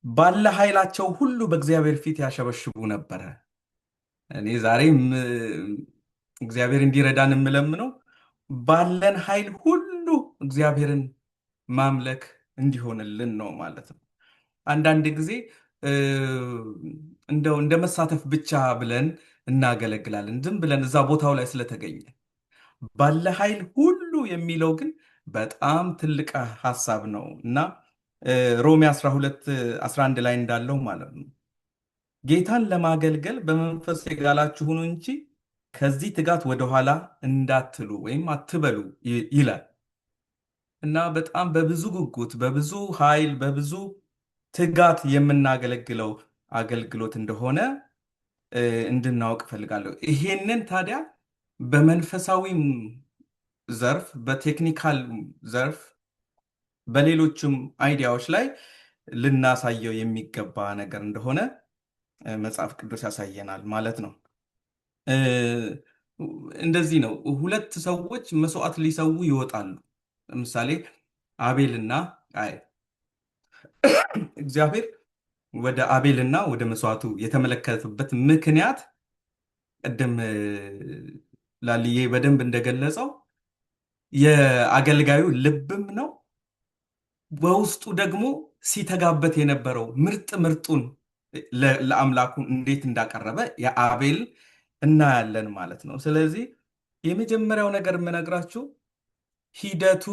ባለ ኃይላቸው ሁሉ በእግዚአብሔር ፊት ያሸበሽቡ ነበረ። እኔ ዛሬ እግዚአብሔር እንዲረዳን የምለምነው ባለን ኃይል ሁሉ እግዚአብሔርን ማምለክ እንዲሆንልን ነው ማለት ነው። አንዳንድ ጊዜ እንደው እንደ መሳተፍ ብቻ ብለን እናገለግላለን፣ ዝም ብለን እዛ ቦታው ላይ ስለተገኘ። ባለ ኃይል ሁሉ የሚለው ግን በጣም ትልቅ ሀሳብ ነው እና ሮሜ 12 11 ላይ እንዳለው ማለት ነው፣ ጌታን ለማገልገል በመንፈስ የጋላችሁ ሁኑ እንጂ ከዚህ ትጋት ወደኋላ እንዳትሉ ወይም አትበሉ ይላል። እና በጣም በብዙ ጉጉት፣ በብዙ ኃይል፣ በብዙ ትጋት የምናገለግለው አገልግሎት እንደሆነ እንድናውቅ እፈልጋለሁ። ይሄንን ታዲያ በመንፈሳዊም ዘርፍ፣ በ technical ዘርፍ፣ በሌሎችም idea ዎች ላይ ልናሳየው የሚገባ ነገር እንደሆነ መጽሐፍ ቅዱስ ያሳየናል ማለት ነው። እንደዚህ ነው። ሁለት ሰዎች መስዋዕት ሊሰዉ ይወጣሉ። ለምሳሌ አቤልና ቃየል። እግዚአብሔር ወደ አቤልና ወደ መስዋዕቱ የተመለከተበት ምክንያት ቅድም ላልዬ በደንብ እንደገለጸው የአገልጋዩ ልብም ነው። በውስጡ ደግሞ ሲተጋበት የነበረው ምርጥ ምርጡን ለአምላኩ እንዴት እንዳቀረበ የአቤል እናያለን ማለት ነው። ስለዚህ የመጀመሪያው ነገር የምነግራችሁ ሂደቱ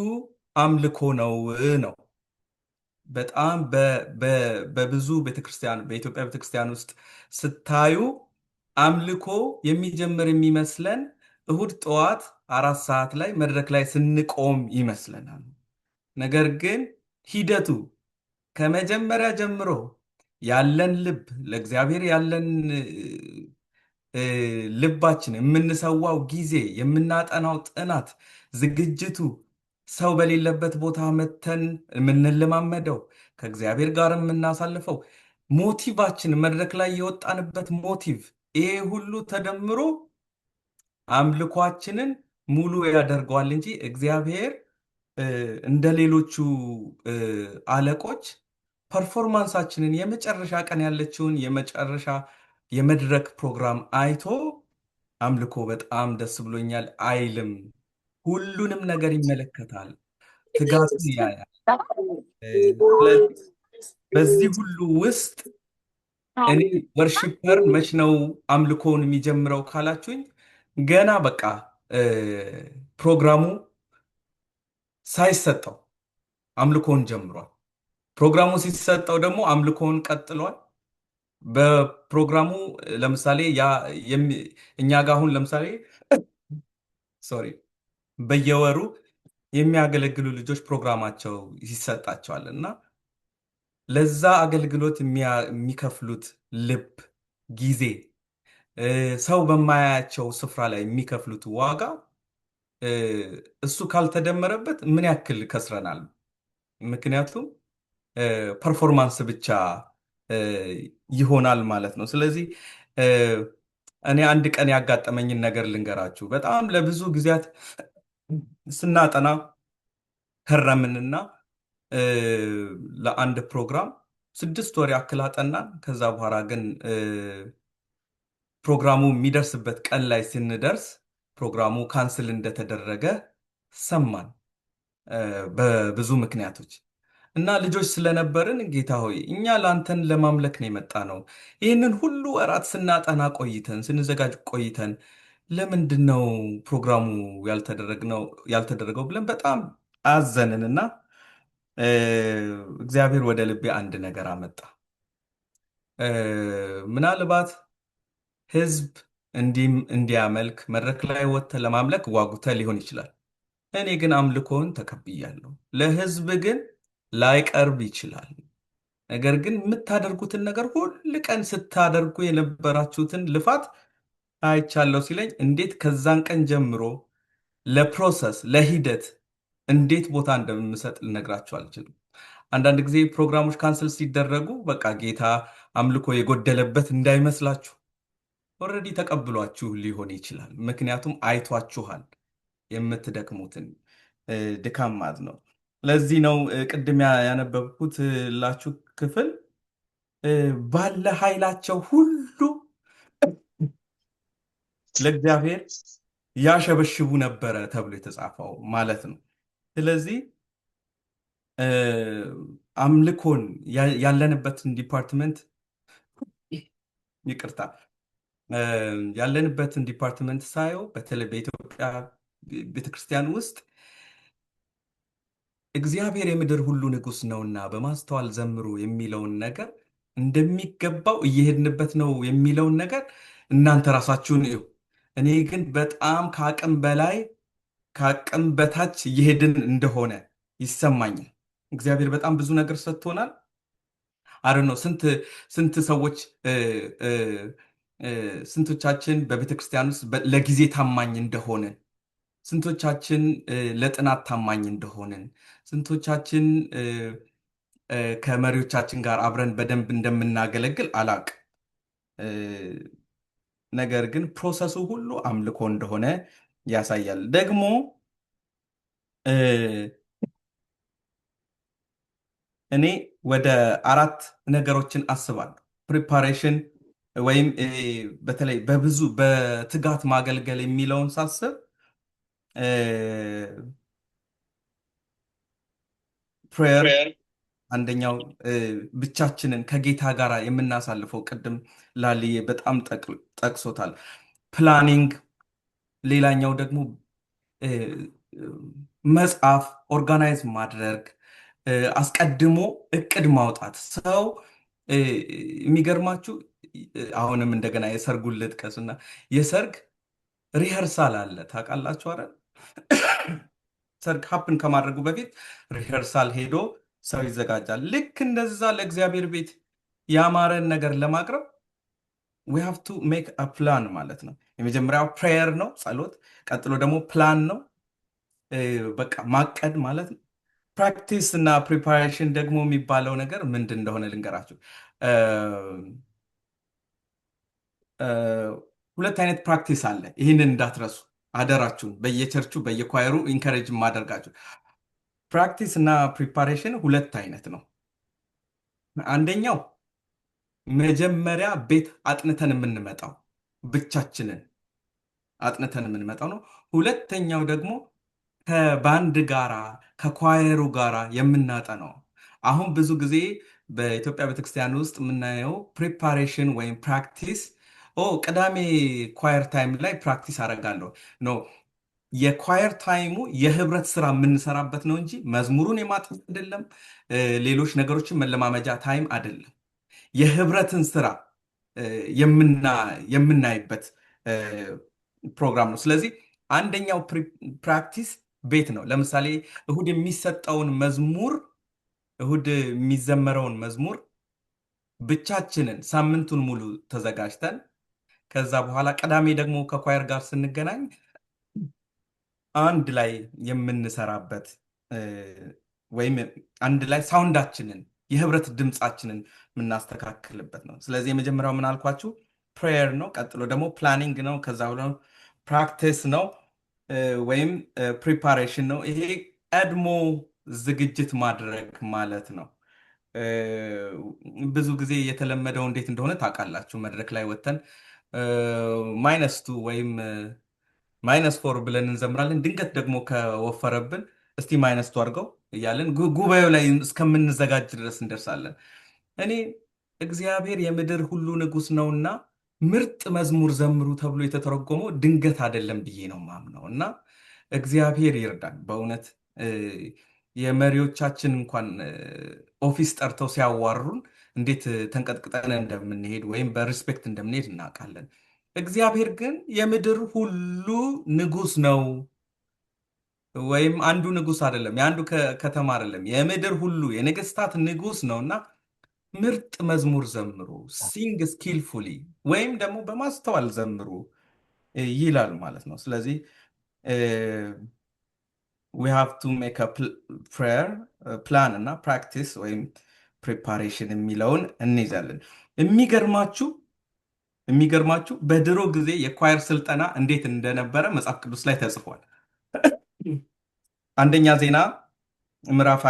አምልኮ ነው ነው። በጣም በብዙ ቤተክርስቲያን፣ በኢትዮጵያ ቤተክርስቲያን ውስጥ ስታዩ አምልኮ የሚጀምር የሚመስለን እሁድ ጠዋት 4 ሰዓት ላይ መድረክ ላይ ስንቆም ይመስለናል። ነገር ግን ሂደቱ ከመጀመሪያ ጀምሮ ያለን ልብ፣ ለእግዚአብሔር ያለን ልባችን፣ የምንሰዋው ጊዜ፣ የምናጠናው ጥናት፣ ዝግጅቱ፣ ሰው በሌለበት ቦታ መተን የምንለማመደው፣ ከእግዚአብሔር ጋር የምናሳልፈው motive ኣችን፣ መድረክ ላይ የወጣንበት motive፣ ይሄ ሁሉ ተደምሮ አምልኳችንን ሙሉ ያደርገዋል እንጂ እግዚአብሔር እንደ ሌሎቹ አለቆች performance ኣችንን የመጨረሻ ቀን ያለችውን የመጨረሻ የመድረክ ፕሮግራም አይቶ አምልኮ በጣም ደስ ብሎኛል አይልም። ሁሉንም ነገር ይመለከታል፣ ትጋቱን ያያል። ስለዚህ በዚህ ሁሉ ውስጥ እኔ worshiper መች ነው አምልኮውን የሚጀምረው ካላችሁኝ፣ ገና በቃ ፕሮግራሙ ሳይሰጠው አምልኮውን ጀምሯል። ፕሮግራሙ ሲሰጠው ደግሞ አምልኮውን ቀጥሏል። በፕሮግራሙ ለምሳሌ እኛ ጋር አሁን ለምሳሌ፣ sorry፣ በየወሩ የሚያገለግሉ ልጆች ፕሮግራማቸው ይሰጣቸዋል እና ለዛ አገልግሎት የሚከፍሉት ልብ፣ ጊዜ፣ ሰው በማያያቸው ስፍራ ላይ የሚከፍሉት ዋጋ እሱ ካልተደመረበት ምን ያክል ከስረናል? ምክንያቱም performance ብቻ ይሆናል ማለት ነው። ስለዚህ እኔ አንድ ቀን ያጋጠመኝን ነገር ልንገራችሁ። በጣም ለብዙ ጊዜያት ስናጠና ከረምንና ለአንድ ፕሮግራም 6 ወር ያክል አጠናን። ከዛ በኋላ ግን ፕሮግራሙ የሚደርስበት ቀን ላይ ስንደርስ ፕሮግራሙ cancel እንደተደረገ ሰማን በብዙ ምክንያቶች። እና ልጆች ስለነበርን ጌታ ሆይ፣ እኛ ለአንተን ለማምለክ ነው የመጣነው። ይህንን ሁሉ ወራት ስናጠና ቆይተን፣ ስንዘጋጅ ቆይተን ለምንድን ነው ፕሮግራሙ ያልተደረገው ብለን በጣም አዘንን እና እግዚአብሔር ወደ ልቤ አንድ ነገር አመጣ። ምናልባት ህዝብ እንዲያመልክ መድረክ ላይ ወጥተህ ለማምለክ ጓጉተህ ሊሆን ይችላል። እኔ ግን አምልኮን ተቀብያለሁ። ለህዝብ ግን ላይቀርብ ይችላል። ነገር ግን የምታደርጉትን ነገር ሁል ቀን ስታደርጉ የነበራችሁትን ልፋት አይቻለሁ ሲለኝ እንዴት ከዛን ቀን ጀምሮ ለ process፣ ለሂደት እንዴት ቦታ እንደምሰጥ ልነግራችሁ አልችልም። አንዳንድ ጊዜ ፕሮግራሞች cancel ሲደረጉ በቃ ጌታ አምልኮ የጎደለበት እንዳይመስላችሁ፣ already ተቀብሏችሁ ሊሆን ይችላል። ምክንያቱም አይቷችኋል የምትደክሙትን ድካም ማለት ነው። ለዚህ ነው ቅድም ያነበብኩት ላችሁ ክፍል ባለ ኃይላቸው ሁሉ ለእግዚአብሔር ያሸበሽቡ ነበረ ተብሎ የተጻፈው ማለት ነው። ስለዚህ አምልኮን ያለንበትን department፣ ይቅርታ፣ ያለንበትን department ሳየው በተለይ በኢትዮጵያ ቤተክርስቲያን ውስጥ እግዚአብሔር የምድር ሁሉ ንጉሥ ነውና በማስተዋል ዘምሩ የሚለውን ነገር እንደሚገባው እየሄድንበት ነው የሚለውን ነገር እናንተ ራሳችሁን እዩ። እኔ ግን በጣም ከአቅም በላይ፣ ከአቅም በታች እየሄድን እንደሆነ ይሰማኛል። እግዚአብሔር በጣም ብዙ ነገር ሰጥቶናል። አረ ነው ስንት ስንት ሰዎች፣ ስንቶቻችን በቤተ ክርስቲያን ውስጥ ለጊዜ ታማኝ እንደሆንን፣ ስንቶቻችን ለጥናት ታማኝ እንደሆንን፣ ስንቶቻችን ከመሪዎቻችን ጋር አብረን በደንብ እንደምናገለግል አላቅ። ነገር ግን process ኡ ሁሉ አምልኮ እንደሆነ ያሳያል። ደግሞ እኔ ወደ አራት ነገሮችን አስባለሁ። Preparation ወይም በተለይ በብዙ በትጋት ማገልገል የሚለውን ሳስብ prayer አንደኛው፣ ብቻችንን ከጌታ ጋር የምናሳልፈው፣ ቅድም ላልዬ በጣም ጠቅሶታል። Planning፣ ሌላኛው ደግሞ መጻፍ፣ organize ማድረግ፣ አስቀድሞ እቅድ ማውጣት። ሰው የሚገርማችሁ አሁንም እንደገና የሰርጉን ልጥቀስና የሰርግ rehearsal አለ፣ ታውቃላችሁ አይደል? ሰርግ happen ከማድረጉ በፊት rehearsal ሄዶ ሰው ይዘጋጃል። ልክ እንደዛ ለእግዚአብሔር ቤት ያማረን ነገር ለማቅረብ we have to make a plan ማለት ነው። የመጀመሪያው prayer ነው፣ ጸሎት። ቀጥሎ ደግሞ ፕላን ነው፣ በቃ ማቀድ ማለት ነው። Practice እና preparation ደግሞ የሚባለው ነገር ምንድን እንደሆነ ልንገራችሁ። ሁለት አይነት practice አለ። ይህንን እንዳትረሱ አደራችሁን። በየቸርቹ በየኳየሩ encourage ማደርጋችሁ practice እና preparation ሁለት አይነት ነው። አንደኛው መጀመሪያ ቤት አጥንተን የምንመጣው፣ ብቻችንን አጥንተን የምንመጣው ነው። ሁለተኛው ደግሞ ከባንድ ጋራ፣ ከ choir ኡ ጋራ የምናጠነው። አሁን ብዙ ጊዜ በኢትዮጵያ ቤተክርስቲያን ውስጥ የምናየው preparation ወይም practice ኦ ቅዳሜ choir time ላይ practice አደርጋለሁ ነው። የ choir time ኡ የህብረት ስራ የምንሰራበት ነው እንጂ መዝሙሩን የማጥናት አይደለም። ሌሎች ነገሮችን መለማመጃ time አይደለም። የህብረትን ስራ የምናይበት ፕሮግራም ነው። ስለዚህ አንደኛው practice ቤት ነው። ለምሳሌ እሁድ የሚሰጠውን መዝሙር፣ እሁድ የሚዘመረውን መዝሙር ብቻችንን ሳምንቱን ሙሉ ተዘጋጅተን ከዛ በኋላ ቅዳሜ ደግሞ ከ choir ጋር ስንገናኝ አንድ ላይ የምንሰራበት ወይም አንድ ላይ sound ኣችንን፣ የህብረት ድምፃችንን የምናስተካክልበት ነው። ስለዚህ የመጀመሪያው ምን አልኳችሁ? Prayer ነው። ቀጥሎ ደግሞ planning ነው። ከዛ በኋላ practice ነው ወይም preparation ነው። ይሄ ቀድሞ ዝግጅት ማድረግ ማለት ነው። ብዙ ጊዜ የተለመደው እንዴት እንደሆነ ታውቃላችሁ። መድረክ ላይ ወጥተን -2 ወይም -4 ብለን እንዘምራለን። ድንገት ደግሞ ከወፈረብን እስቲ -2 አድርገው እያለን ጉባኤው ላይ እስከምንዘጋጅ ድረስ እንደርሳለን። እኔ እግዚአብሔር የምድር ሁሉ ንጉሥ ነውና ምርጥ መዝሙር ዘምሩ ተብሎ የተተረጎመው ድንገት አይደለም ብዬ ነው ማምነው እና እግዚአብሔር ይርዳን በእውነት። የመሪዎቻችን እንኳን office ጠርተው ሲያዋሩን እንዴት ተንቀጥቅጠን እንደምንሄድ ወይም በ respect እንደምንሄድ እናውቃለን። እግዚአብሔር ግን የምድር ሁሉ ንጉሥ ነው። ወይም አንዱ ንጉሥ አይደለም፣ የአንዱ ከተማ አይደለም፣ የምድር ሁሉ የነገስታት ንጉሥ ነው እና ምርጥ መዝሙር ዘምሩ፣ sing skillfully ወይም ደግሞ በማስተዋል ዘምሩ ይላል ማለት ነው። ስለዚህ we have to make a prayer plan እና practice ወይም preparation የሚለውን እንይዛለን። የሚገርማችሁ በድሮ ጊዜ የ choir ስልጠና እንዴት እንደነበረ መጽሐፍ ቅዱስ ላይ ተጽፏል። አንደኛ ዜና ምዕራፍ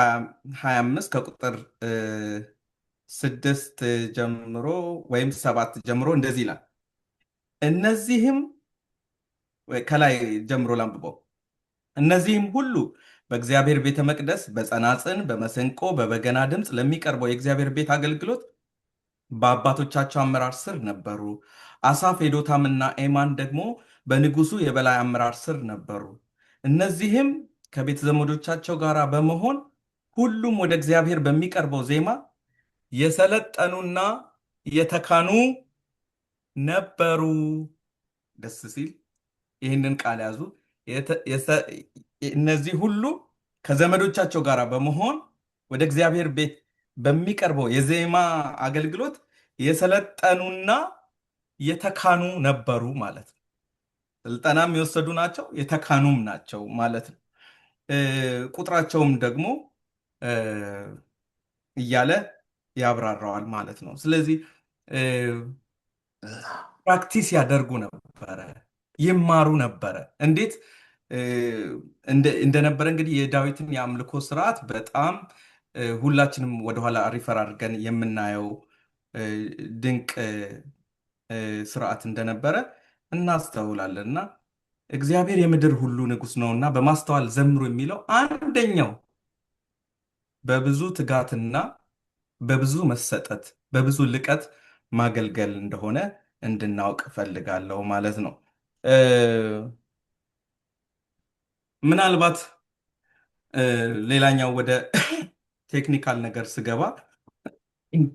25 ከቁጥር 6 ጀምሮ ወይም 7 ጀምሮ እንደዚህ ይላል። እነዚህም፣ ከላይ ጀምሮ ላንብበው። እነዚህም ሁሉ በእግዚአብሔር ቤተ መቅደስ በጸናጽል፣ በመሰንቆ፣ በበገና ድምፅ ለሚቀርበው የእግዚአብሔር ቤት አገልግሎት በአባቶቻቸው አመራር ስር ነበሩ። አሳፍ፣ ኤዶታምና ኤማን ደግሞ በንጉሱ የበላይ አመራር ስር ነበሩ። እነዚህም ከቤተ ዘመዶቻቸው ጋር በመሆን ሁሉም ወደ እግዚአብሔር በሚቀርበው ዜማ የሰለጠኑና የተካኑ ነበሩ። ደስ ሲል ይህንን ቃል ያዙ። እነዚህ ሁሉ ከዘመዶቻቸው ጋር በመሆን ወደ እግዚአብሔር ቤት በሚቀርበው የዜማ አገልግሎት የሰለጠኑና የተካኑ ነበሩ ማለት ነው። ስልጠናም የወሰዱ ናቸው፣ የተካኑም ናቸው ማለት ነው። ቁጥራቸውም ደግሞ እያለ ያብራራዋል ማለት ነው። ስለዚህ practice ያደርጉ ነበረ፣ ይማሩ ነበረ። እንዴት እንደነበረ እንግዲህ የዳዊትን የአምልኮ ስርዓት በጣም ሁላችንም ወደኋላ refer አድርገን የምናየው ድንቅ ስርዓት እንደነበረ እናስተውላለን። እና እግዚአብሔር የምድር ሁሉ ንጉሥ ነውና በማስተዋል ዘምሩ የሚለው አንደኛው በብዙ ትጋትና በብዙ መሰጠት፣ በብዙ ልቀት ማገልገል እንደሆነ እንድናውቅ እፈልጋለሁ ማለት ነው። ምናልባት ሌላኛው ወደ technical ነገር ስገባ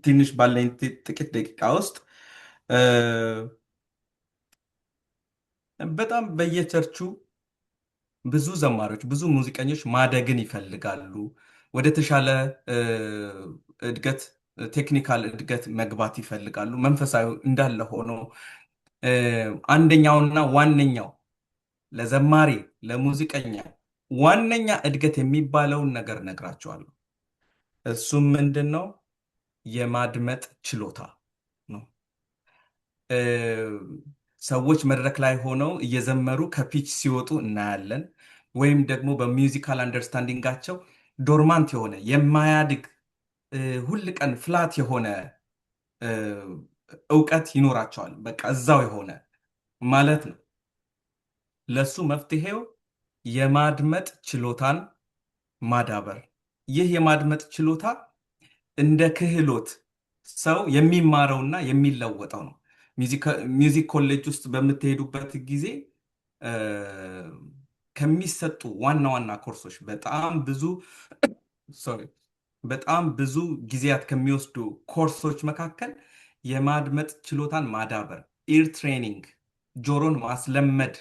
ትንሽ ባለኝ ጥቂት ደቂቃ ውስጥ በጣም በየቸርቹ ብዙ ዘማሪዎች፣ ብዙ ሙዚቀኞች ማደግን ይፈልጋሉ። ወደ ተሻለ እድገት፣ technical እድገት መግባት ይፈልጋሉ። መንፈሳዊ እንዳለ ሆኖ አንደኛውና ዋነኛው ለዘማሪ፣ ለሙዚቀኛ ዋነኛ እድገት የሚባለውን ነገር እነግራችኋለሁ። እሱም ምንድን ነው? የማድመጥ ችሎታ ነው። ሰዎች መድረክ ላይ ሆነው እየዘመሩ ከ pitch ሲወጡ እናያለን። ወይም ደግሞ በ musical understanding ኣቸው dormant የሆነ፣ የማያድግ፣ ሁል ቀን flat የሆነ እውቀት ይኖራቸዋል። በቃ እዛው የሆነ ማለት ነው። ለሱ መፍትሄው የማድመጥ ችሎታን ማዳበር። ይህ የማድመጥ ችሎታ እንደ ክህሎት ሰው የሚማረውና የሚለወጠው ነው። Music college ውስጥ በምትሄዱበት ጊዜ ከሚሰጡ ዋና ዋና ኮርሶች፣ በጣም ብዙ፣ sorry፣ በጣም ብዙ ጊዜያት ከሚወስዱ ኮርሶች መካከል የማድመጥ ችሎታን ማዳበር፣ ear training፣ ጆሮን ማስለመድ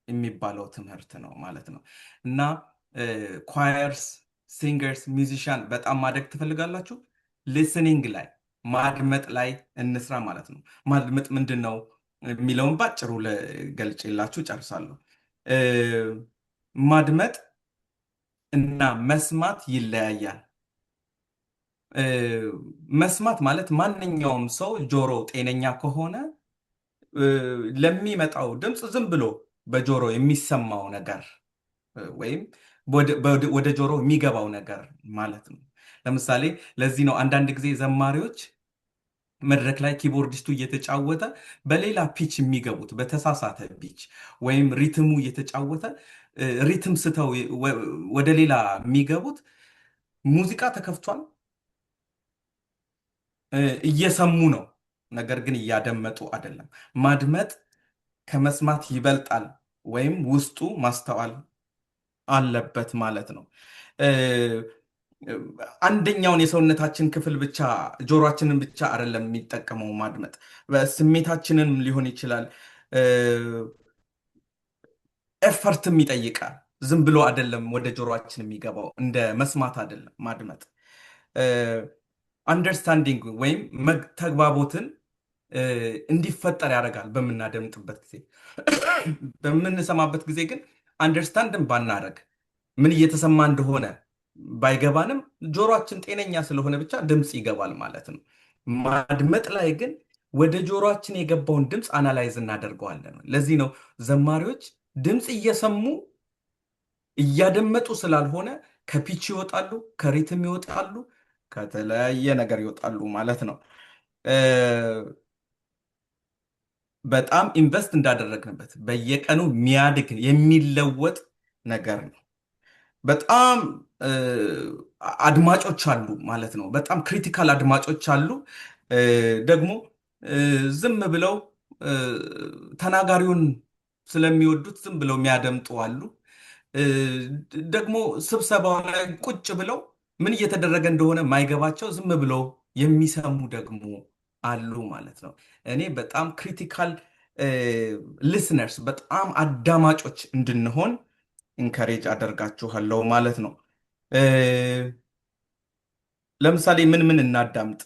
የሚባለው ትምህርት ነው ማለት ነው። እና choirs፣ singers፣ musician በጣም ማደግ ትፈልጋላችሁ? Listening ላይ፣ ማድመጥ ላይ እንስራ ማለት ነው። ማድመጥ ምንድን ነው የሚለውን ባጭሩ ገልጬላችሁ ጨርሳለሁ። ማድመጥ እና መስማት ይለያያል። መስማት ማለት ማንኛውም ሰው ጆሮ ጤነኛ ከሆነ ለሚመጣው ድምፅ ዝም ብሎ በጆሮ የሚሰማው ነገር ወይም ወደ ጆሮ የሚገባው ነገር ማለት ነው። ለምሳሌ ለዚህ ነው አንዳንድ ጊዜ ዘማሪዎች መድረክ ላይ keyboardist ኡ እየተጫወተ በሌላ pitch የሚገቡት፣ በተሳሳተ pitch ወይም rhythm ኡ እየተጫወተ rhythm ስተው ወደ ሌላ የሚገቡት። ሙዚቃ ተከፍቷል፣ እየሰሙ ነው፣ ነገር ግን እያደመጡ አይደለም። ማድመጥ ከመስማት ይበልጣል ወይም ውስጡ ማስተዋል አለበት ማለት ነው። አንደኛውን የሰውነታችን ክፍል ብቻ፣ ጆሮአችንን ብቻ አይደለም የሚጠቀመው ማድመጥ፣ ስሜታችንን ሊሆን ይችላል። Effort ም ይጠይቃል። ዝም ብሎ አይደለም ወደ ጆሮአችን የሚገባው፣ እንደ መስማት አይደለም ማድመጥ። Understanding ወይም ተግባቦትን እንዲፈጠር ያደርጋል በምናደምጥበት ጊዜ። በምንሰማበት ጊዜ ግን understand ን ባናደርግ፣ ምን እየተሰማ እንደሆነ ባይገባንም፣ ጆሮአችን ጤነኛ ስለሆነ ብቻ ድምፅ ይገባል ማለት ነው። ማድመጥ ላይ ግን ወደ ጆሮአችን የገባውን ድምፅ analyze እናደርገዋለን። ለዚህ ነው ዘማሪዎች ድምፅ እየሰሙ እያደመጡ ስላልሆነ ከ pitch ይወጣሉ፣ ከ rhythm ይወጣሉ፣ ከተለያየ ነገር ይወጣሉ ማለት ነው። በጣም invest እንዳደረግንበት በየቀኑ የሚያድግ፣ የሚለወጥ ነገር ነው። በጣም አድማጮች አሉ ማለት ነው። በጣም critical አድማጮች አሉ። ደግሞ ዝም ብለው ተናጋሪውን ስለሚወዱት ዝም ብለው የሚያደምጡ አሉ። ደግሞ ስብሰባው ላይ ቁጭ ብለው ምን እየተደረገ እንደሆነ ማይገባቸው ዝም ብለው የሚሰሙ ደግሞ አሉ ማለት ነው። እኔ በጣም critical listeners፣ በጣም አዳማጮች እንድንሆን encourage አደርጋችኋለሁ ማለት ነው። ለምሳሌ ምን ምን እናዳምጥ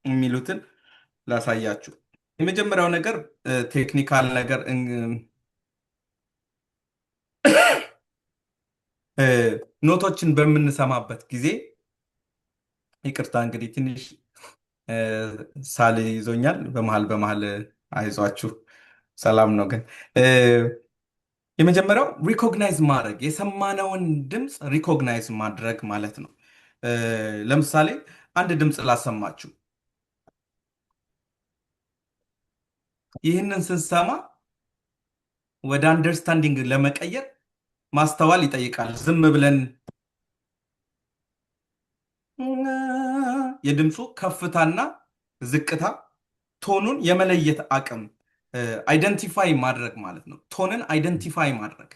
የሚሉትን ላሳያችሁ። የመጀመሪያው ነገር technical ነገር፣ ኖቶችን በምንሰማበት ጊዜ፣ ይቅርታ እንግዲህ ትንሽ ሳል ይዞኛል በመሀል በመሀል፣ አይዟችሁ፣ ሰላም ነው። ግን የመጀመሪያው recognize ማድረግ፣ የሰማነውን ድምፅ recognize ማድረግ ማለት ነው። ለምሳሌ አንድ ድምፅ ላሰማችሁ። ይህንን ስንሰማ ወደ understanding ለመቀየር ማስተዋል ይጠይቃል። ዝም ብለን የድምፁ ከፍታና ዝቅታ፣ tone ኑን የመለየት አቅም፣ identify ማድረግ ማለት ነው። Tone ን identify ማድረግ።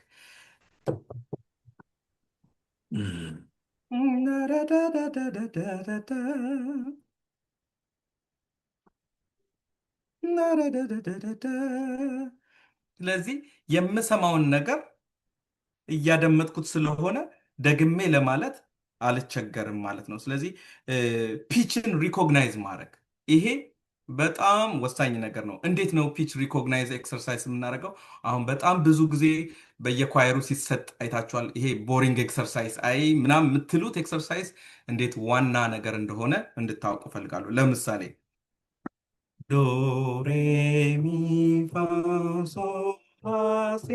ስለዚህ የምሰማውን ነገር እያደመጥኩት ስለሆነ ደግሜ ለማለት አልቸገርም ማለት ነው። ስለዚህ pitch ን recognize ማድረግ፣ ይሄ በጣም ወሳኝ ነገር ነው። እንዴት ነው pitch recognize exercise የምናደርገው? አሁን በጣም ብዙ ጊዜ በየ choir ኡ ሲሰጥ አይታችኋል። ይሄ boring exercise አይ ምናምን የምትሉት exercise እንዴት ዋና ነገር እንደሆነ እንድታውቁ እፈልጋለሁ። ለምሳሌ ዶ ሬ ሚ ፋ ሶ ላ ሲ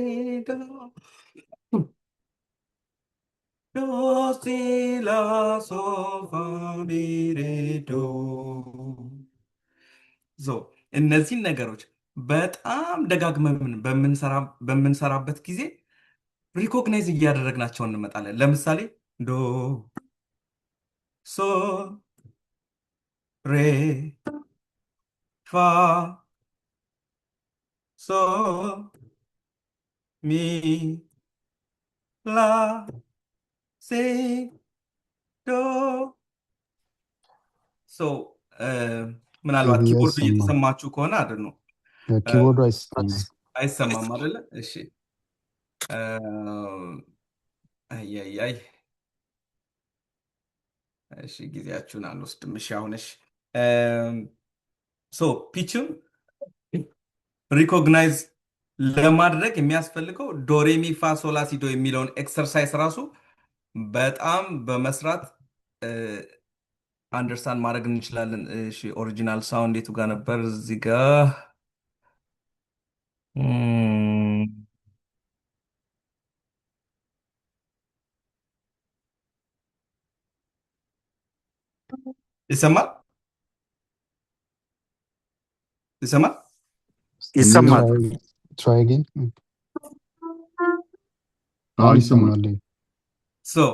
ዶ፣ ዶ ሲ ላ ሶ ፋ ሚ ሬ ዶ። So እነዚህን ነገሮች በጣም ደጋግመን በምንሰራበት ጊዜ recognize እያደረግናቸው እንመጣለን። ለምሳሌ ዶ፣ ሶ፣ ሬ፣ ፋ፣ ሶ፣ ሚ፣ ላ፣ ሲ፣ ዶ። So ምናልባት ቲቪ keyboard ኡ አይሰማም። እየተሰማችሁ ከሆነ አይደል ነው? Keyboard ኡ አይሰማም። አይሰማም አይደለ? እሺ፣ አይ አይ አይ፣ እሺ፣ ጊዜያችሁን አልወስድም። እሺ፣ አሁን እሺ፣ so pitch ን recognize ለማድረግ የሚያስፈልገው ዶሬሚ ፋ ሶላ ሲ ዶ የሚለውን exercise ራሱ በጣም በመስራት understand ማድረግ እንችላለን። እሺ፣ original sound የቱ ጋር ነበር? እዚህ ጋር ይሰማል? ይሰማል? ይሰማል። Try again. አዎ፣ ይሰማል። ይሰማል። So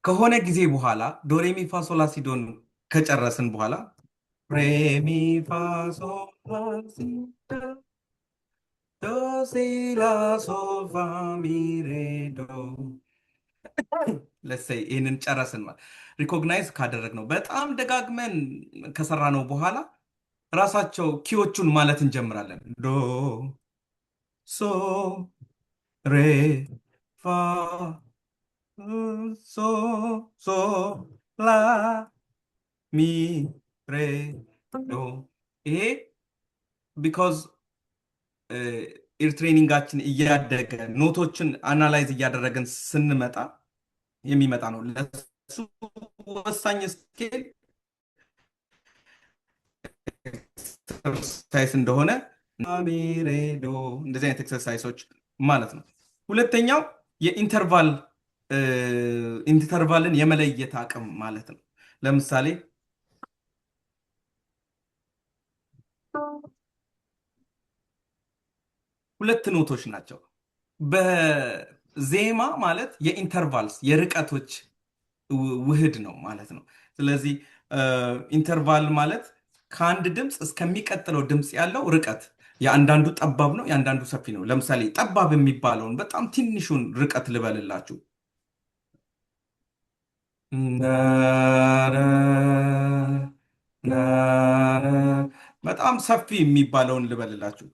ከሆነ ጊዜ በኋላ ዶሬሚ ፋ ሶላ ሲ ዶን ከጨረስን በኋላ ሬሚ ፋ ሶ ላ ሲ ዶ ዶ ሲ ላ ሶ ፋ ሚ ሬ ዶ። Let's say ይህንን ጨረስን ማለት recognize ካደረግነው፣ በጣም ደጋግመን ከሰራነው በኋላ ራሳቸው key ዎቹን ማለት እንጀምራለን። ዶ፣ ሶ፣ ሬ፣ ፋ፣ ሶ፣ ሶ፣ ላ፣ ሚ፣ ሬ፣ ዶ። ይሄ because ear training ኣችን እያደገ ኖቶችን analyze እያደረግን ስንመጣ የሚመጣ ነው። ለሱ ወሳኝ scale exercise እንደሆነ ሚ ሬ ዶ እንደዚህ አይነት exercise ኦች ማለት ነው። ሁለተኛው የ interval ን የመለየት አቅም ማለት ነው። ለምሳሌ ሁለት ኖቶች ናቸው። በዜማ ማለት የ intervals የርቀቶች ውህድ ነው ማለት ነው። ስለዚህ interval ማለት ከአንድ ድምፅ እስከሚቀጥለው ድምፅ ያለው ርቀት፣ የአንዳንዱ ጠባብ ነው፣ የአንዳንዱ ሰፊ ነው። ለምሳሌ ጠባብ የሚባለውን በጣም ትንሹን ርቀት ልበልላችሁ። በጣም ሰፊ የሚባለውን ልበልላችሁ።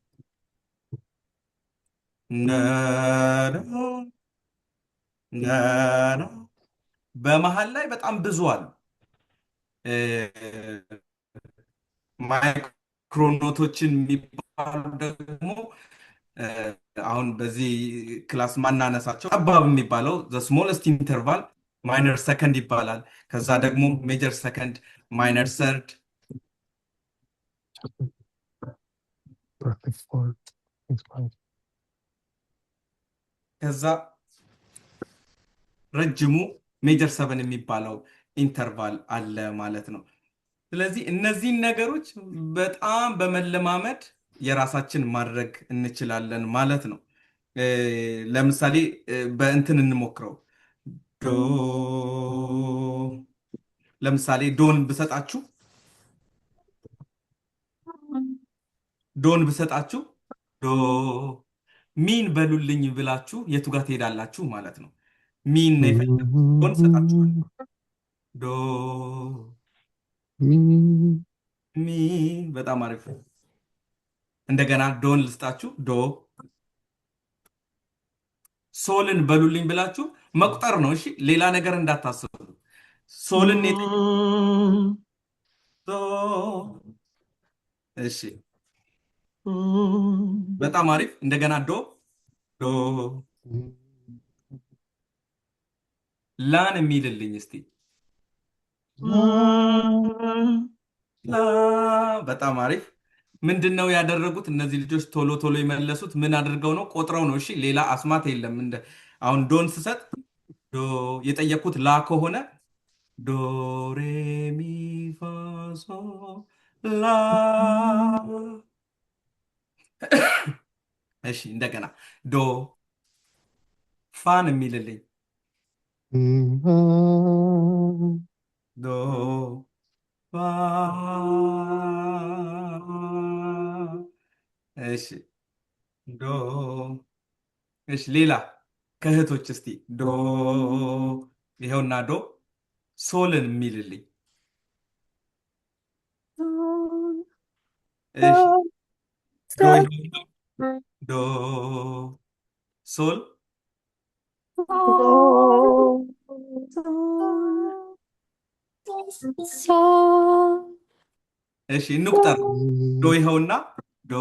በመሀል ላይ በጣም ብዙ አሉ። Micro ኖቶችን የሚባሉ ደግሞ አሁን በዚህ class ማናነሳቸው። ጠባብ የሚባለው the smallest interval minor second ይባላል። ከዛ ደግሞ major second፣ minor third። Perfect four, six, five. ከዛ ረጅሙ major seven የሚባለው interval አለ ማለት ነው። ስለዚህ እነዚህን ነገሮች በጣም በመለማመድ የራሳችን ማድረግ እንችላለን ማለት ነው። ለምሳሌ በእንትን እንሞክረው። ዶ፣ ለምሳሌ ዶን ብሰጣችሁ ዶ ሚን በሉልኝ ብላችሁ የቱ ጋር ትሄዳላችሁ ማለት ነው። ሚን ነው የፈለኩት፣ ዶን ሰጣችኋል። ዶ ሚ። ሚ፣ በጣም አሪፍ። እንደገና ዶን ልስጣችሁ። ዶ፣ ሶልን በሉልኝ ብላችሁ መቁጠር ነው። እሺ፣ ሌላ ነገር እንዳታስቡ። ሶልን ሶ። እሺ፣ በጣም አሪፍ። እንደገና ዶ፣ ዶ፣ ላን የሚልልኝ እስቲ። ላ፣ በጣም አሪፍ። ምንድን ነው ያደረጉት እነዚህ ልጆች? ቶሎ ቶሎ የመለሱት ምን አድርገው ነው? ቆጥረው ነው። እሺ፣ ሌላ አስማት የለም። እንደ አሁን ዶን ስሰጥ ዶ፣ የጠየኩት ላ ከሆነ ዶ ሬ ሚ ፋ ሶ ላ። እሺ፣ እንደገና ዶ፣ ፋን የሚልልኝ። ዶ ፋ። እሺ፣ ዶ። እሺ፣ ሌላ ከእህቶች እስቲ ዶ፣ ይኸውና ዶ፣ ሶልን የሚልልኝ። እሺ፣ ዶ፣ ዶ፣ ሶል። ሶል። እሺ፣ እንቁጠር። ዶ፣ ይኸውና ዶ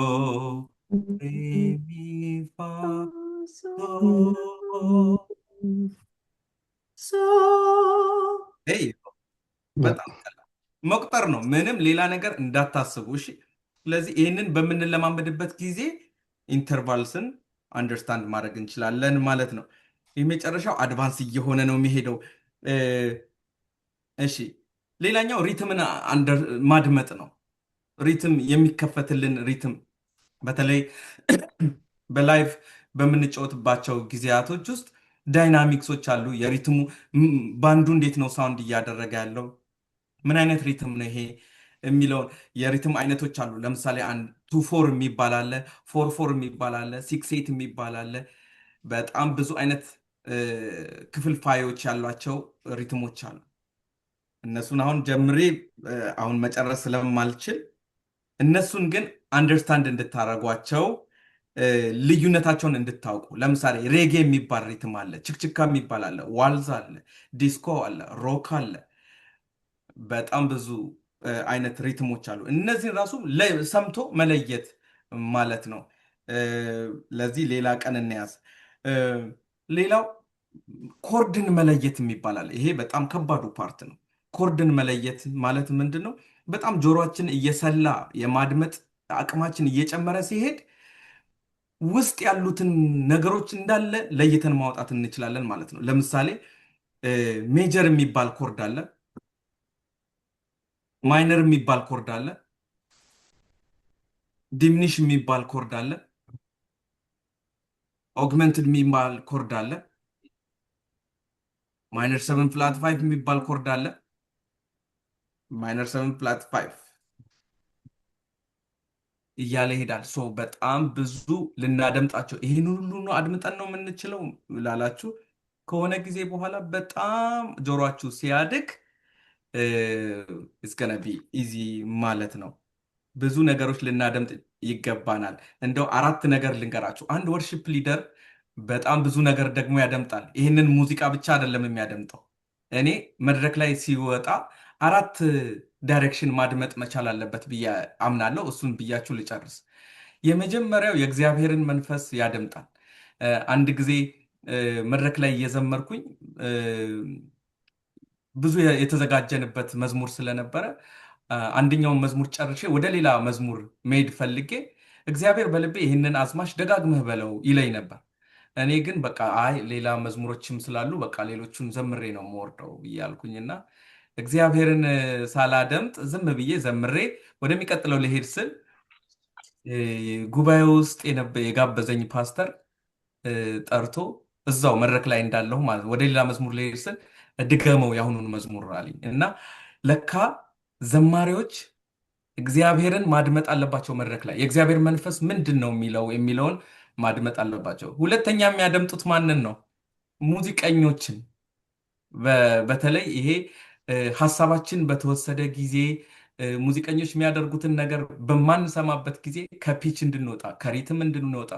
ሬ ሚ ፋ ሶ። ይ በጣም ቀላል መቁጠር ነው። ምንም ሌላ ነገር እንዳታስቡ። እሺ። ስለዚህ ይህንን በምንለማመድበት ጊዜ intervals ን understand ማድረግ እንችላለን ማለት ነው። የመጨረሻው advance እየሆነ ነው የሚሄደው። እሺ፣ ሌላኛው rhythm ን ማድመጥ ነው። Rhythm፣ የሚከፈትልን rhythm፣ በተለይ በ live በምንጫወትባቸው ጊዜያቶች ውስጥ dynamics ኦች አሉ። የ rhythm ኡ ባንዱ እንዴት ነው sound እያደረገ ያለው? ምን አይነት rhythm ነው ይሄ? የሚለውን የ rhythm አይነቶች አሉ። ለምሳሌ አንድ 2/4 የሚባል አለ፣ 4/4 የሚባል አለ፣ 6/8 የሚባል አለ። በጣም ብዙ አይነት ክፍልፋዮች ያሏቸው rhythm ኦች አሉ። እነሱን አሁን ጀምሬ አሁን መጨረስ ስለማልችል እነሱን ግን understand እንድታደርጓቸው፣ ልዩነታቸውን እንድታውቁ። ለምሳሌ ሬጌ የሚባል rhythm አለ፣ ችክችካ የሚባል አለ፣ waltz አለ፣ disco አለ፣ rock አለ። በጣም ብዙ አይነት rhythm ኦች አሉ። እነዚህን ራሱ ሰምቶ መለየት ማለት ነው። ለዚህ ሌላ ቀን እንያዝ። ሌላው chord ን መለየት የሚባል አለ። ይሄ በጣም ከባዱ part ነው። Chord ን መለየት ማለት ምንድን ነው? በጣም ጆሮአችን እየሰላ፣ የማድመጥ አቅማችን እየጨመረ ሲሄድ ውስጥ ያሉትን ነገሮች እንዳለ ለይተን ማውጣት እንችላለን ማለት ነው። ለምሳሌ major የሚባል chord አለ፣ minor የሚባል chord አለ፣ diminish የሚባል chord አለ፣ augmented የሚባል chord አለ፣ minor seven flat five የሚባል chord አለ፣ minor seven flat five እያለ ይሄዳል። So በጣም ብዙ ልናደምጣቸው፣ ይህን ሁሉ ነው አድምጠን ነው የምንችለው ላላችሁ፣ ከሆነ ጊዜ በኋላ በጣም ጆሯችሁ ሲያድግ it's gonna be easy ማለት ነው። ብዙ ነገሮች ልናደምጥ ይገባናል። እንደው አራት ነገር ልንገራችሁ። አንድ worship leader በጣም ብዙ ነገር ደግሞ ያደምጣል። ይህንን ሙዚቃ ብቻ አይደለም የሚያደምጠው። እኔ መድረክ ላይ ሲወጣ አራት direction ማድመጥ መቻል አለበት ብዬ አምናለሁ። እሱን ብያችሁ ልጨርስ። የመጀመሪያው የእግዚአብሔርን መንፈስ ያደምጣል። አንድ ጊዜ መድረክ ላይ እየዘመርኩኝ ብዙ የተዘጋጀንበት መዝሙር ስለነበረ አንደኛውን መዝሙር ጨርሼ ወደ ሌላ መዝሙር መሄድ ፈልጌ እግዚአብሔር በልቤ ይህንን አዝማች ደጋግመህ በለው ይለኝ ነበር። እኔ ግን በቃ አይ፣ ሌላ መዝሙሮችም ስላሉ በቃ ሌሎቹን ዘምሬ ነው የምወርደው እያልኩኝና እግዚአብሔርን ሳላደምጥ ዝም ብዬ ዘምሬ ወደሚቀጥለው ልሄድ ስል ጉባኤ ውስጥ የጋበዘኝ ፓስተር ጠርቶ እዛው መድረክ ላይ እንዳለሁ ማለት ወደ ሌላ መዝሙር ልሄድ ስል ድገመው የአሁኑን መዝሙር አለኝ። እና ለካ ዘማሪዎች እግዚአብሔርን ማድመጥ አለባቸው። መድረክ ላይ የእግዚአብሔር መንፈስ ምንድን ነው የሚለው የሚለውን ማድመጥ አለባቸው። ሁለተኛ የሚያደምጡት ማንን ነው? ሙዚቀኞችን። በተለይ ይሄ ሀሳባችን በተወሰደ ጊዜ፣ ሙዚቀኞች የሚያደርጉትን ነገር በማንሰማበት ጊዜ ከ pitch እንድንወጣ፣ ከ rhythm እንድንወጣ፣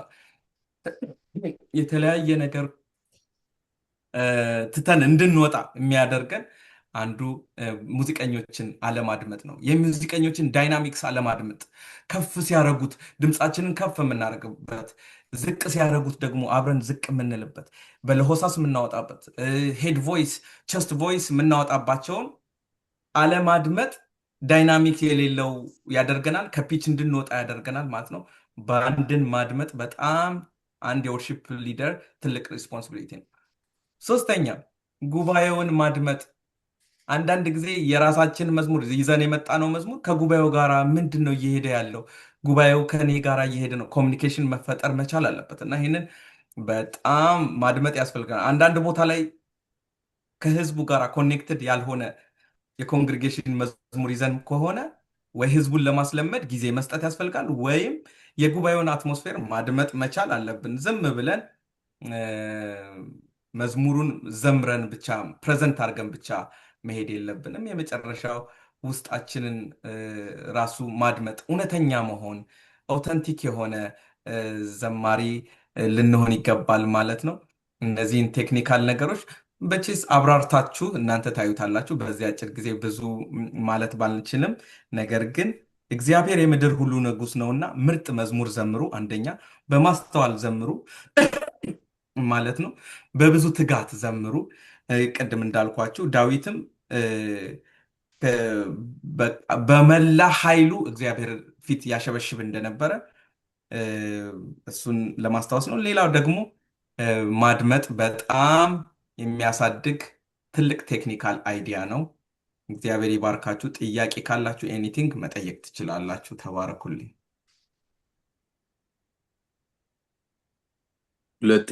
የተለያየ ነገር ትተን እንድንወጣ የሚያደርገን አንዱ ሙዚቀኞችን አለማድመጥ ነው። የሙዚቀኞችን dynamics አለማድመጥ፣ ከፍ ሲያደርጉት ድምፃችንን ከፍ የምናደርግበት፣ ዝቅ ሲያደርጉት ደግሞ አብረን ዝቅ የምንልበት፣ በለሆሳስ የምናወጣበት፣ head voice፣ chest voice የምናወጣባቸውን አለማድመጥ dynamic የሌለው ያደርገናል፣ ከ pitch እንድንወጣ ያደርገናል ማለት ነው። ባንድን ማድመጥ በጣም አንድ የ worship leader ትልቅ responsibility ነው። ሶስተኛ ጉባኤውን ማድመጥ። አንዳንድ ጊዜ የራሳችን መዝሙር፣ ይዘን የመጣነው መዝሙር ከጉባኤው ጋር ምንድን ነው እየሄደ ያለው? ጉባኤው ከኔ ጋር እየሄደ ነው? Communication መፈጠር መቻል አለበት እና ይህንን በጣም ማድመጥ ያስፈልጋል። አንዳንድ ቦታ ላይ ከህዝቡ ጋር connected ያልሆነ የ congregation መዝሙር ይዘን ከሆነ ወይ ህዝቡን ለማስለመድ ጊዜ መስጠት ያስፈልጋል፣ ወይም የጉባኤውን atmosphere ማድመጥ መቻል አለብን። ዝም ብለን መዝሙሩን ዘምረን ብቻ፣ present አድርገን ብቻ መሄድ የለብንም። የመጨረሻው ውስጣችንን ራሱ ማድመጥ፣ እውነተኛ መሆን፣ authentic የሆነ ዘማሪ ልንሆን ይገባል ማለት ነው። እነዚህን technical ነገሮች በቺስ አብራርታችሁ እናንተ ታዩታላችሁ። በዚህ አጭር ጊዜ ብዙ ማለት ባልችልም፣ ነገር ግን እግዚአብሔር የምድር ሁሉ ንጉሥ ነውና ምርጥ መዝሙር ዘምሩ። አንደኛ በማስተዋል ዘምሩ ማለት ነው። በብዙ ትጋት ዘምሩ። ቅድም እንዳልኳችሁ ዳዊትም በመላ ኃይሉ እግዚአብሔር ፊት ያሸበሽብ እንደነበረ እሱን ለማስታወስ ነው። ሌላው ደግሞ ማድመጥ በጣም የሚያሳድግ ትልቅ technical idea ነው። እግዚአብሔር ይባርካችሁ። ጥያቄ ካላችሁ anything መጠየቅ ትችላላችሁ። ተባረኩልኝ። ሁለት